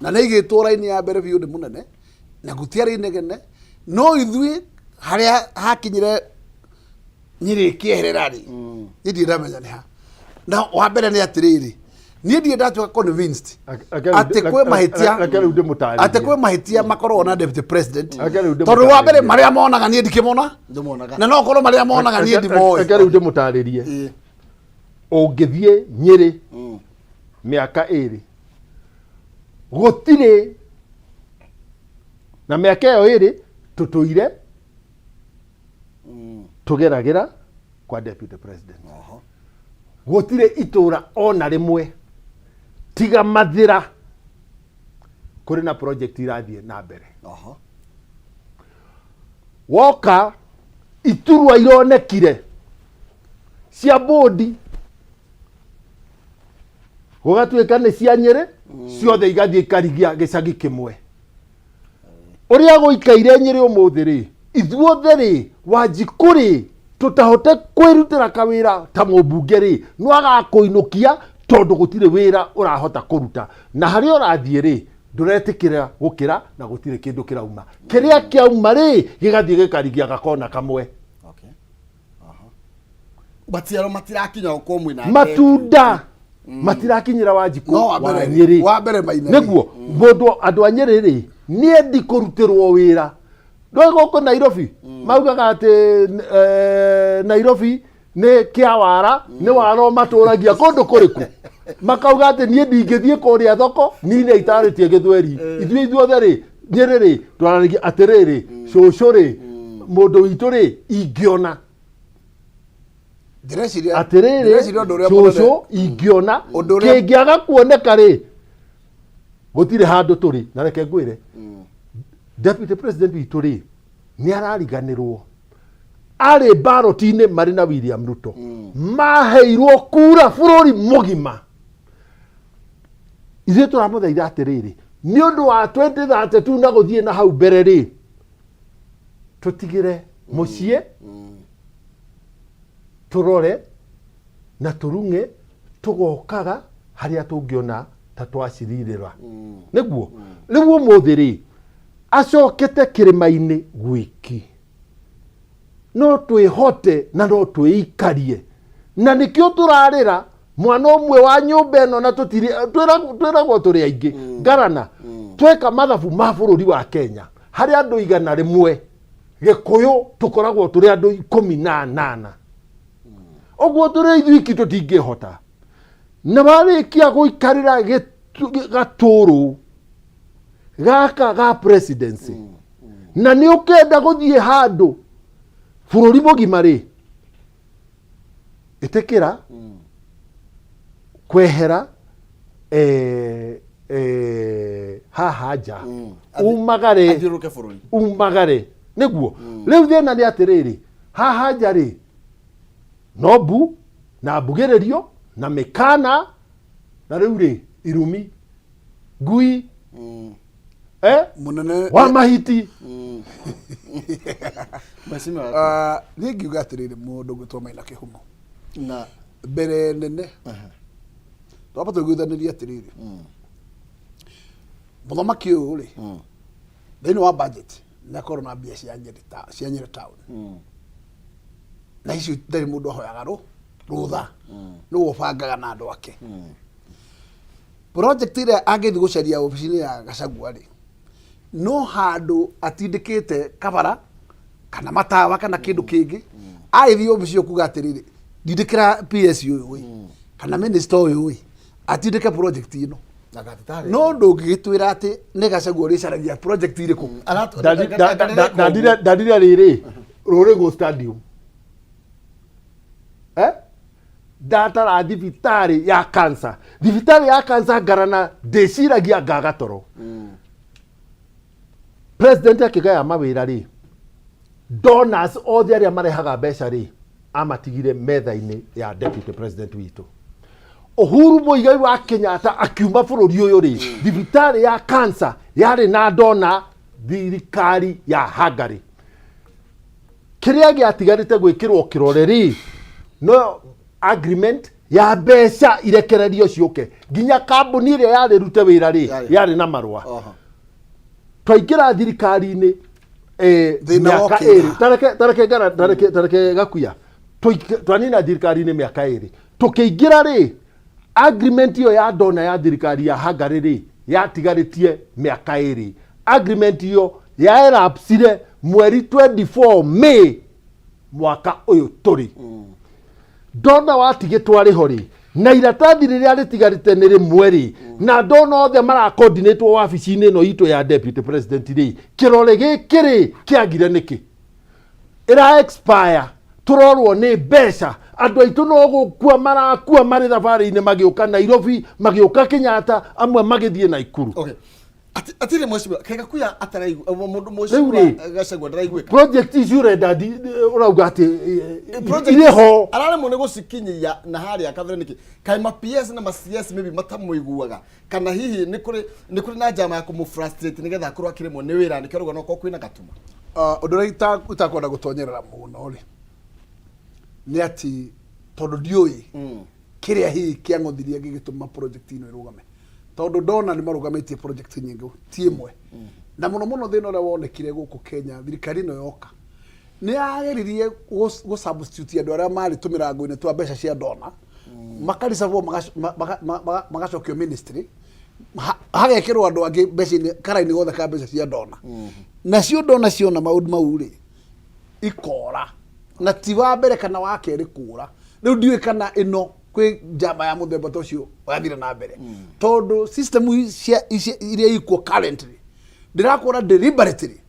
na nĩ aigĩtwo raini ya mbere biũ nĩ mũnene na gũtiarĩ inegene, no ithuĩ harĩa hakinyire Nyĩrĩ ĩkĩeherera rĩ, niĩ ndirĩ ndamenya nĩ ha. Na wa mbere nĩ atĩrĩrĩ, Niĩ ndirĩ ndatuĩka convinced atĩ kwĩ mahĩtia, Reke rĩu ndĩmũtarĩrie. atĩ kwĩ mahĩtia makoragwo na deputy president, Reke rĩu tondũ wa mbere ndĩmũtarĩrie. marĩa monaga niĩ ndikĩmona, Ndĩmonaga. na no korwo marĩa monaga niĩ ndimoĩ. Reke rĩu ndĩmũtarĩrie. Ũngĩthiĩ Nyĩrĩ mĩaka 2, gũtirĩ na mĩaka ĩyo 2 tũtũire tũgeragĩra kwa deputy president, gũtirĩ itũra ona rĩmwe tiga Mathĩra kũrĩ na project irathiĩ na mbere. Woka iturwa ironekire cia bodi, gũgatuĩka nĩ cia Nyĩrĩ ciothe, igathiĩ ikarigia gĩcagi kĩmwe. Ũrĩa gũikaire Nyĩrĩ ũmũthĩ rĩ, ithuothe rĩ, Wanjikũ rĩ, tũtahote kwĩrutĩra kawĩra ta mũmbunge rĩ, no agakũinũkia tondũ gũtirĩ wĩra ũrahota kũruta, na harĩa ũrathiĩ rĩ, ndũretĩkĩra gũkĩra na gũtirĩ kĩndũ kĩrauma. Kĩrĩa kĩauma rĩ, gĩgathiĩ gĩkarigia gakona kamwe. Maciaro matirakinya gũkorwo mwĩna Matunda matirakinyĩra Wanjikũ No, wa wa mbere- Nyĩrĩ. wa mbere Maina rĩ. Nĩguo mũndũ, andũ a Nyĩrĩ rĩ, nĩendi kũrutĩrwo wĩra. Ndũĩ gũkũ Nairobi maugaga atĩ Nairobi nĩ kĩawara, nĩ wara ũmatũragia kũndũ kũrĩkũ. Makauga atĩ niĩ ndingĩthiĩ kũrĩa thoko nine itarĩtie gĩthweri. Ithuĩ ithuothe rĩ, Nyĩrĩ rĩ, twaranagia atĩrĩrĩ, cũcũ rĩ, mũndũ witũ rĩ, ingĩona Ndĩreciria atĩrĩrĩ, ndĩreciria ũndũ ũrĩa cũcũ, mũnene- ingĩona Ũndũ ũrĩa- kĩngĩaga kuoneka rĩ, gũtirĩ handũ tũrĩ. Na reke ngwĩre, deputy president witũ rĩ, nĩ arariganĩrwo arĩ baroti-inĩ marĩ na William Ruto, maheirwo kura bũrũri mũgima. Ithuĩ tũramũthaitha atĩrĩrĩ, nĩ ũndũ wa 2032 na gũthiĩ na hau mbere rĩ, tũtigĩre mũciĩ, tũrore na tũrung'e, tũgokaga harĩa tũngĩona ta twacirirĩra. Nĩguo rĩu ũmũthĩ rĩ, acokete kĩrĩma-inĩ gwiki, no twĩhote na no twĩikarie, na nĩkĩo tũrarĩra mwana ũmwe wa nyũmba ĩno, na tũtirĩ twĩragwo tũrĩ aingĩ ngarana. Tweka mathabu ma bũrũri wa Kenya, harĩ andũ 100, Gĩkũyũ tũkoragwo tũrĩ andũ 18. Ũguo tũrĩ ithuiki tũtingĩhota. Na warĩkia gũikarĩra gatũrũ gaka ga presidency, na nĩ ũkenda gũthiĩ handũ bũrũri mũgima rĩ, ĩtĩkĩra kwehera haha nja, umagare, Athiũrũrũke bũrũri. Umagare. Nĩguo rĩu thĩna nĩ atĩrĩrĩ, haha nja rĩ, no mbu na mbugĩrĩrio na mĩkana, na rĩu rĩ, irumi ngui Mũnene wa mahiti. Mheshimiwa. Ah, niĩ ngiuga atĩrĩrĩ, mũndũ gwĩtwo Maina Kĩhumo na mbere nene, twamba tũiguithanĩrie atĩrĩrĩ, mũthamaki ũyũ rĩ, thĩinĩ wa budget nĩ akorwo na mbia cia Nyĩrĩ cia Nyĩrĩ town, na icio ndarĩ mũndũ ahoyaga rũtha, nĩwe ũbangaga na andũ ake. Project ĩrĩa angĩthiĩ gũcaria obici-inĩ ya Gachagua rĩ, no handũ atindĩkĩte kabara kana matawa kana kĩndũ kĩngĩ, agĩthiĩ obici ĩyo kuga atĩrĩrĩ, ndindĩkĩra PS ũyũ ĩ, kana minister ũyũ ĩ, atindĩke project ĩno. No ndũngĩgĩtwĩra atĩ nĩ Gachagua ũrĩcaragia project irĩkũ. Ndandire rĩrĩ Rũrĩgũ stadium, ndatara thibitarĩ ya cancer, thibitarĩ ya cancer ngarana, ndĩciragia ngaga toro. President akĩgaya mawĩra rĩ, donors othe arĩa marehaga mbeca rĩ, amatigire metha-inĩ ya deputy president witũ Uhuru Muigai wa Kenyatta. Akiuma bũrũri ũyũ rĩ, thibitarĩ ya cancer yarĩ na dona thirikari ya Hungary. Kĩrĩa gĩatigarĩte gwĩkĩrwo kĩrore rĩ, no agreement ya mbeca irekererio ciũke, nginya kambuni ĩrĩa yarĩ rute wĩra rĩ, yarĩ na marũa. Twaingĩra thirikari-inĩ Thĩna mĩaka wokĩra. 2, tareke tareke gakuya. Twanina thirikari-inĩ mĩaka 2, tũkĩingĩra rĩ, Agreement ĩyo ya dona ya thirikari ya Hungary rĩ yatigarĩtie mĩaka ĩrĩ. Agreement ĩyo ya elapsire mweri 24 May mwaka ũyũ tũrĩ. Ndona watigĩtwo arĩ ho rĩ na iratathi rĩrĩa rĩtigarĩte nĩ rĩmwe rĩ na ndona othe marakoordinatwo wabici-inĩ ĩno itũ ya deputy president rĩ kĩrore gĩkĩ rĩ kĩagire nĩkĩ? Ĩra expire tũrorwo nĩ mbeca andũ aitũ no gũkua marakua marĩ thabarĩ-inĩ magĩũka Nairobi magĩũka Kenyatta amwe magĩthiĩ Naikuru. Okay. Atirĩ mheshimiwa kega kuya ataraigua mũndũ Rĩu mheshimiwa rĩ, Gachagua ndaraiguĩka. project ici ũrenda ũrauga atĩ Project irĩ ho araremwo nĩ gũcikinyia na harĩa kabere nĩkĩ kaĩ ma PS na ma CS maybe matamũiguaga kana hihi nĩ kũrĩ nĩ kũrĩ na njama ya kũmũ frustrate nĩgetha akorwo akĩremwo nĩ wĩra nĩkĩo arauga no korwo kwĩna gatuma. Ũndũ ũrĩa itakwenda gũtonyerera mũno rĩ nĩ atĩ tondũ ndiũĩ kĩrĩa hihi kĩang'othirie gĩgĩtũma project ĩno ĩrũgame tondũ ndona nĩ marũgamĩtie project nyingĩ ti ĩmwe na mũno mũno thĩna ũrĩa wonekire gũkũ Kenya thirikari ĩno yoka nĩ yageririe gũ substitute andũ arĩa marĩ tũmĩrango-inĩ twa mbeca cia ndona makaricabwo magacokio ministry hagekĩrwo andũ angĩ mbeca-inĩ karaini gothe ka mbeca cia ndona nacio ndona ciona maũndũ mau rĩ ikora na ti wa mbere kana wa kerĩ kũra rĩu ndiũĩ kana ĩno kwĩ njama ya mũthemba ta ũcio yathire na mbere tondũ system cia iria ikuo currently ndĩrakuona deliberately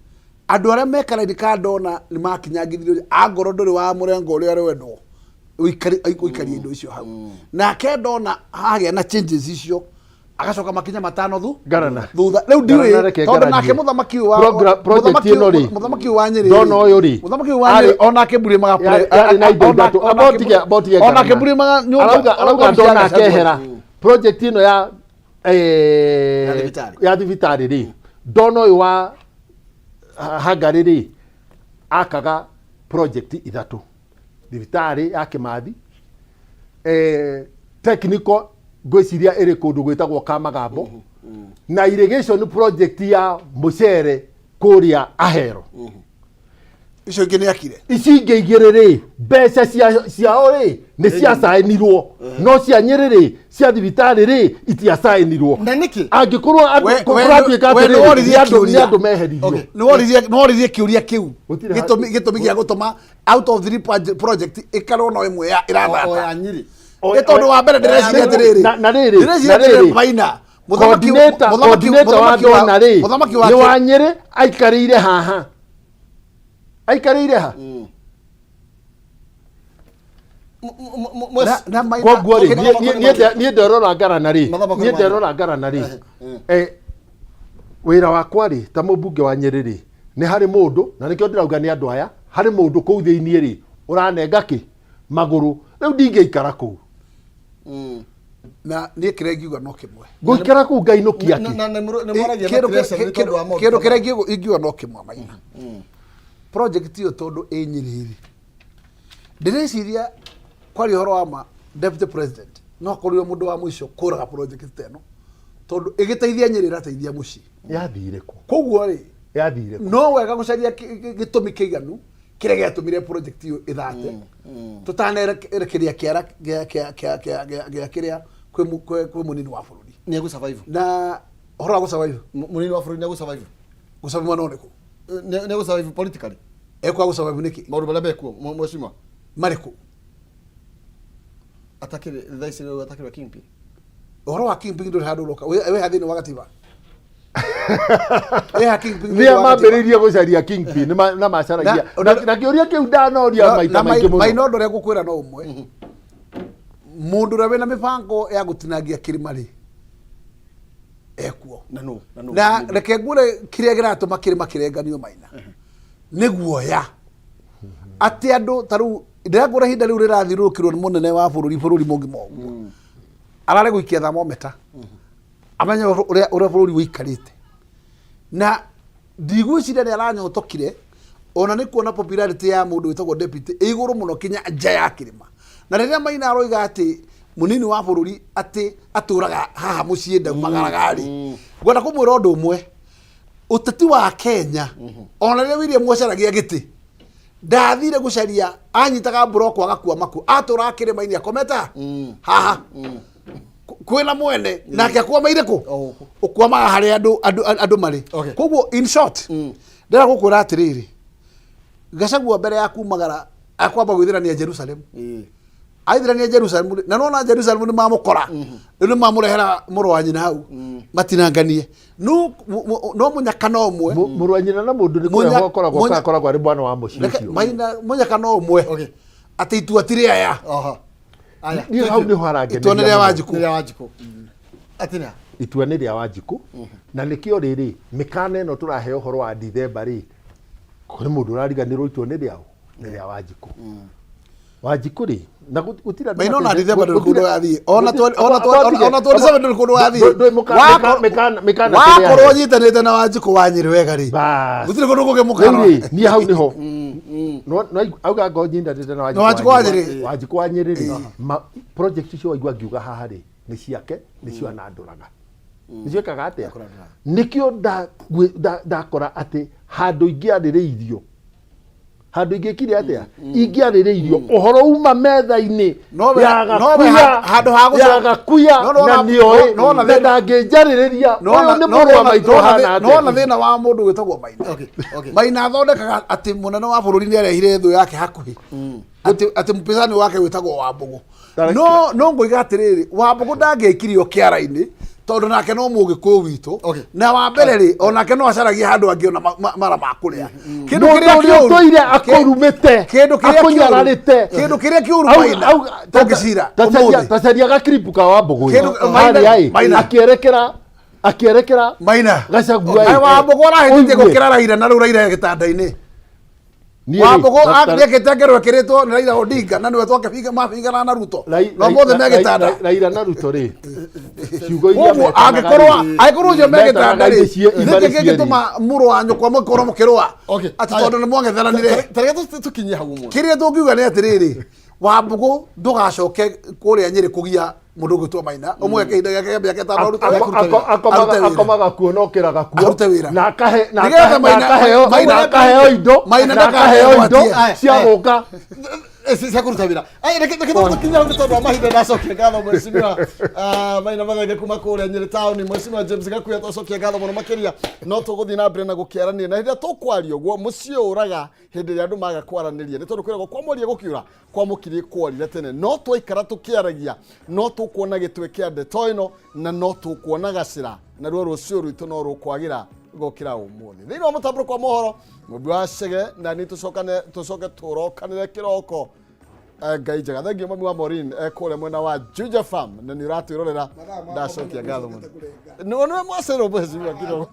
andũ arĩa mekaraini ka ndona nĩ makinyangithirio angorwo ndũrĩ wa mũrengo ũrĩa ũrendwo ũikarie indo icio hau nake ndona hagĩa na changes icio agacoka makinya matano thu Ngarana. thutha rĩu Ngarana ndiũĩ reke tondũ ngaranie. nake mũthamaki ũyũ wa Project mũthamaki ĩno rĩ, mũthamaki ũyũ wa Nyĩrĩ ndona ũyũ rĩ, mũthamaki ũyũ wa Nyĩrĩ onake mburi maga yarĩ na indo ithatũ abotige abotige onake mburi maga nyũmba arauga arauga office ya ndona Gachagua. akehera project ĩno ya Ya thibitarĩ. ya thibitarĩ rĩ ndona ũyũ wa Hungary rĩ akaga project ithatũ thibitarĩ ya Kĩmathi eh, technical ngwĩciria ĩrĩ kũndũ gwĩtagwo Kamagambo na irrigation project ya mũcere kũrĩa Ahero icio ingĩ nĩ akire ici ingĩ igĩrĩ rĩ mbeca ciao rĩ nĩ ciacainirwo no cia Nyĩrĩ rĩ cia thibitarĩ rĩ itiacainirwo na nĩkĩ angĩkorwo kũratuĩka we atĩrĩrĩ nĩworirie nĩ andũ nĩ kĩũria. andũ meheririo nĩworirie kĩũria kĩu Gũtirĩ gĩtũmi gĩa gũtũma out of three project ĩkarwo no ĩmwe ya O ya ĩrathata Nyĩrĩ. nĩ tondũ wa mbere ndĩreciria atĩrĩrĩ na rĩrĩ ndĩreciria na atĩrĩrĩ rĩrĩ Maina coordinator coordinator wa ndona rĩ mũthamaki wa nĩ wa Nyĩrĩ aikarĩire haha aikarĩire ha na Maina koguo rĩ niĩ nderora ngarana rĩ Mathaa makwa niĩ nĩ nderora ngarana rĩ eh, wĩra wakwa rĩ ta mũmbunge wa Nyĩrĩ rĩ nĩ harĩ mũndũ na nĩkĩo ndĩrauga nĩ andũ aya harĩ mũndũ kũu thĩiniĩ rĩ ũranenga kĩ magũrũ rĩu ndingĩikara kũu na niĩ kĩrĩa ingiuga no kĩmwe ngũikara kũu ngainũkia kĩ Na nĩ mwaragia na Kĩndũ pressure nĩ tondũ wa maũndũ kĩndũ ta kĩrĩa ingiuga no kĩmwe Maina project ĩyo tondũ ĩ Nyĩrĩ rĩ ndĩreciria kwaria ũhoro wa ma deputy president no akorirwo mũndũ wa mũico kũraga project ta ĩno tondũ ĩgĩteithia Nyĩrĩ ĩrateithia mũciĩ yathire kũ koguo rĩ yathire kũ no wega gũcaria gĩtũmi kĩiganu kĩrĩa gĩatũmire project ĩyo ĩthate tũtanerekeria kĩara gĩa kĩrĩa kwĩ mũnini wa bũrũri Nĩ egũ survive. na ũhoro wa gũ survive Mũnini wa bũrũri nĩ egũ survive. Gũ survive mwena ũrĩkũ? Nĩ egũ survive politically. Ekwaga gũ survive nĩkĩ? Maũndũ marĩa mekuo mheshimiwa. Marĩkũ? Atakĩrĩ thaa ici rĩu atakĩrĩ wa kingpin. Ũhoro wa kingpin ndũrĩ handũ ũroka wĩ ha thĩinĩ wa gatiba Wĩ ha kingpin nĩa thĩinĩ wa gatiba? mambĩrĩirie gũcaria kingpin na macaragia na kĩũria kĩu ndanoria maita maingĩ mũno maina ũndũ ũrĩa ngũkwĩra no ũmwe mũndũ ũrĩa wĩna mĩbango ya gũtinangia kĩrĩma rĩ ekuo Na nũ? Na nũ? Na reke ngwĩre kĩrĩa kĩratũma kĩrĩma kĩrenganio maina nĩ guoya atĩ andũ ta rĩu ndĩrakwĩra ihinda rĩu rĩrathiũrũrũkĩrwo nĩ mũnene wa bũrũri bũrũri mũgima ũguo ararĩ gũikia thermometer amenye ũrĩa ũrĩa bũrũri ũikarĩte na ndigwĩciria nĩ aranyotokire ona nĩ kuona popularity ya mũndũ wĩtagwo deputy ĩ igũrũ mũno kinya nja ya kĩrĩma na rĩrĩa Maina aroiga atĩ mũnini wa bũrũri atĩ atũraga haha mũciĩ ndaumagaraga rĩ ngwenda kũmwĩra ũndũ ũmwe ũteti wa Kenya ona rĩrĩa William acaragia gĩtĩ ndathire gũcaria anyitaga mburoko agakua makuo atũraga kĩrĩma-inĩ akomete haha. Kwĩna mwene nake akwamaire kũ ũkwamaga harĩa andũ andũ andũ marĩ. Koguo in short, ndĩrenda gũkwĩra atĩrĩrĩ, Gachagua mbere ya kumagara akwamba gwĩthĩrania Jerusalem, aithĩrania Jerusalem rĩ, na nona Jerusalem nĩ mamũkora rĩu, nĩ mamũrehera mũrũ wa nyina hau matinanganie no no mũnyakano ũmwe. Mũrũ wa nyina na mũndũ nĩ kũrehwo akoragwo, akoragwo arĩ mwana wa mũciĩ ũcio. Maina mũnyakano ũmwe atĩ itua ti rĩaya. Niĩ hau nĩho harangeneria Itua nĩ rĩa mũno. Wanjikũ. Nĩ rĩa Wanjikũ. Atĩrĩa. Itua nĩ rĩa Wanjikũ, na nĩkĩo rĩrĩ mĩkana ĩno tũraheo ũhoro wa Dithemba rĩ, kũrĩ mũndũ ũrariganĩrwo itua nĩ rĩaũ, nĩ rĩa Wanjikũ. Wanjikũ rĩ, na gũtirĩ andũ Maina ona matete- Dithemba ndũrĩ kũndũ gũtirĩ- wathiĩ. Ona ona ona 27 ndũrĩ kũndũ wathiĩ. Ndũĩ mĩkana Wakorwo ũnyitanĩte na Wanjikũ wa Nyĩrĩ wega rĩ, gũtirĩ kũndũ kũngĩ mũkarora. Rĩu rĩ, niĩ hau nĩho No auga ngo nyindanĩte na Na Wanjikũ wa Nyĩrĩ. Wanjikũ wa Nyĩrĩ rĩ, project icio waigua ngiuga haha rĩ, nĩ ciake, nĩcio anandũraga, nĩcio ekaga atĩa. Nĩkĩo ndakora atĩ handũ ingĩarĩrĩirio, handũ ingĩkire atĩa, ingĩarĩrĩirio ũhoro uma metha-inĩ No ya no we Gakuya, handũ ha ya Gakuya, No no na nĩoĩ no na ndangĩnjarĩrĩria ũyũ nĩ mũrũ wa maitũ hana no na atĩa. thĩna wa mũndũ wĩtagwo Maina. Maina athondekaga atĩ mũnene wa bũrũri nĩ arehire thũ yake hakuhĩ, atĩ mpinzani wake wĩtagwo Wambũgũ. No ngũiga atĩrĩrĩ, Wambũgũ ndangĩaikirio kĩara-inĩ tondũ nake no mũgĩkũyũ witũ, na wa mbere rĩ, onake no acaragia handũ angĩona mara ma kũrĩa. Kĩndũ Mũndũ kĩrĩa ũrĩa kĩũru ũtũire akũrumĩte, kĩndũ kĩrĩa kĩũru akũnyararĩte, kĩndũ kĩrĩa kĩũru Maina tũngĩcira ũmũthĩ. Tacaria gakiripu ka Wambũgũ Kĩndũ- Maina- harĩa ĩ Maina. akĩerekera Maina Gachagua ĩ. Kaĩ Wambũgũ arahĩtĩtie Ũigue. gũkĩra Raila na rĩu Raila e gĩtanda-inĩ? Niĩ rĩ, Wambũgũ nĩekĩte ngero ĩkĩrĩtwo nĩ Raila Odinga na nĩwe twake mabingana na Ruto na ũmũthĩ me gĩtanda. Raila na Ruto rĩ, ciugo iria Koguo metanaga angĩkorwo rĩ, angĩkorwo ũcio me metanaga gĩtanda rĩ, ithe nĩkĩ ibarĩ kĩngĩtũma mũrũ wa nyũkwa mũkorwo mũkĩrũa atĩ tondũ nĩ mwang'etheranire? Tareke tũkinyie hau ũmũthĩ. Kĩrĩa tũngiuga nĩ atĩrĩrĩ, Wambũgũ ndũgacoke kũrĩa Nyĩrĩ kũgia mũndũ ũgwĩtwo Maina, ũmũhe kĩhinda gĩake kĩa mĩaka 5 arute wĩra. Arute wĩra. Akomaga kuo na okĩraga kuo Arute wĩra. na akahe na Nĩgetha akahe- na akaheo Maina- na akaheo indo Maina na akaheo indo ndakagwatie. cia gũka Cia kũruta wĩra. Ai, reke tũkinye hau nĩ tondũ wa mahinda. Ndacokia ngatho mheshimiwa Maina Mathenge kuma kũrĩa Nyĩrĩ taũni, mheshimiwa James Gakuya, twacokia ngatho mũno makĩria. No tũgũthiĩ na mbere na gũkĩaranĩria, na hĩndĩ ĩrĩa tũkwaria ũguo, mũciĩ ũraga hĩndĩ ĩrĩa andũ maga kwaranĩria, nĩ tondũ kwĩragwo kwa mwaria gũkiura kwa mũkiri kwarire tene. No twaikara tũkĩaragia, no tũkuona gĩtwe kĩa ndeto ĩno, na no tũkuona gacĩra, naruo rũciũ rwitũ no rũkwagĩra gũkĩra ũmũthĩ. Thĩinĩ wa mũtambũrũko wa mohoro, mũmbi wa Chege na niĩ tũcokane tũcoke tũrokanĩre kĩroko. Ngai njega, thengio mami wa Maureen kũrĩa mwena wa Juja Farm, na nĩ ũratwĩrorera, ndacokia ngatho mũno. Nĩwe mwacero mheshimiwa kidogo.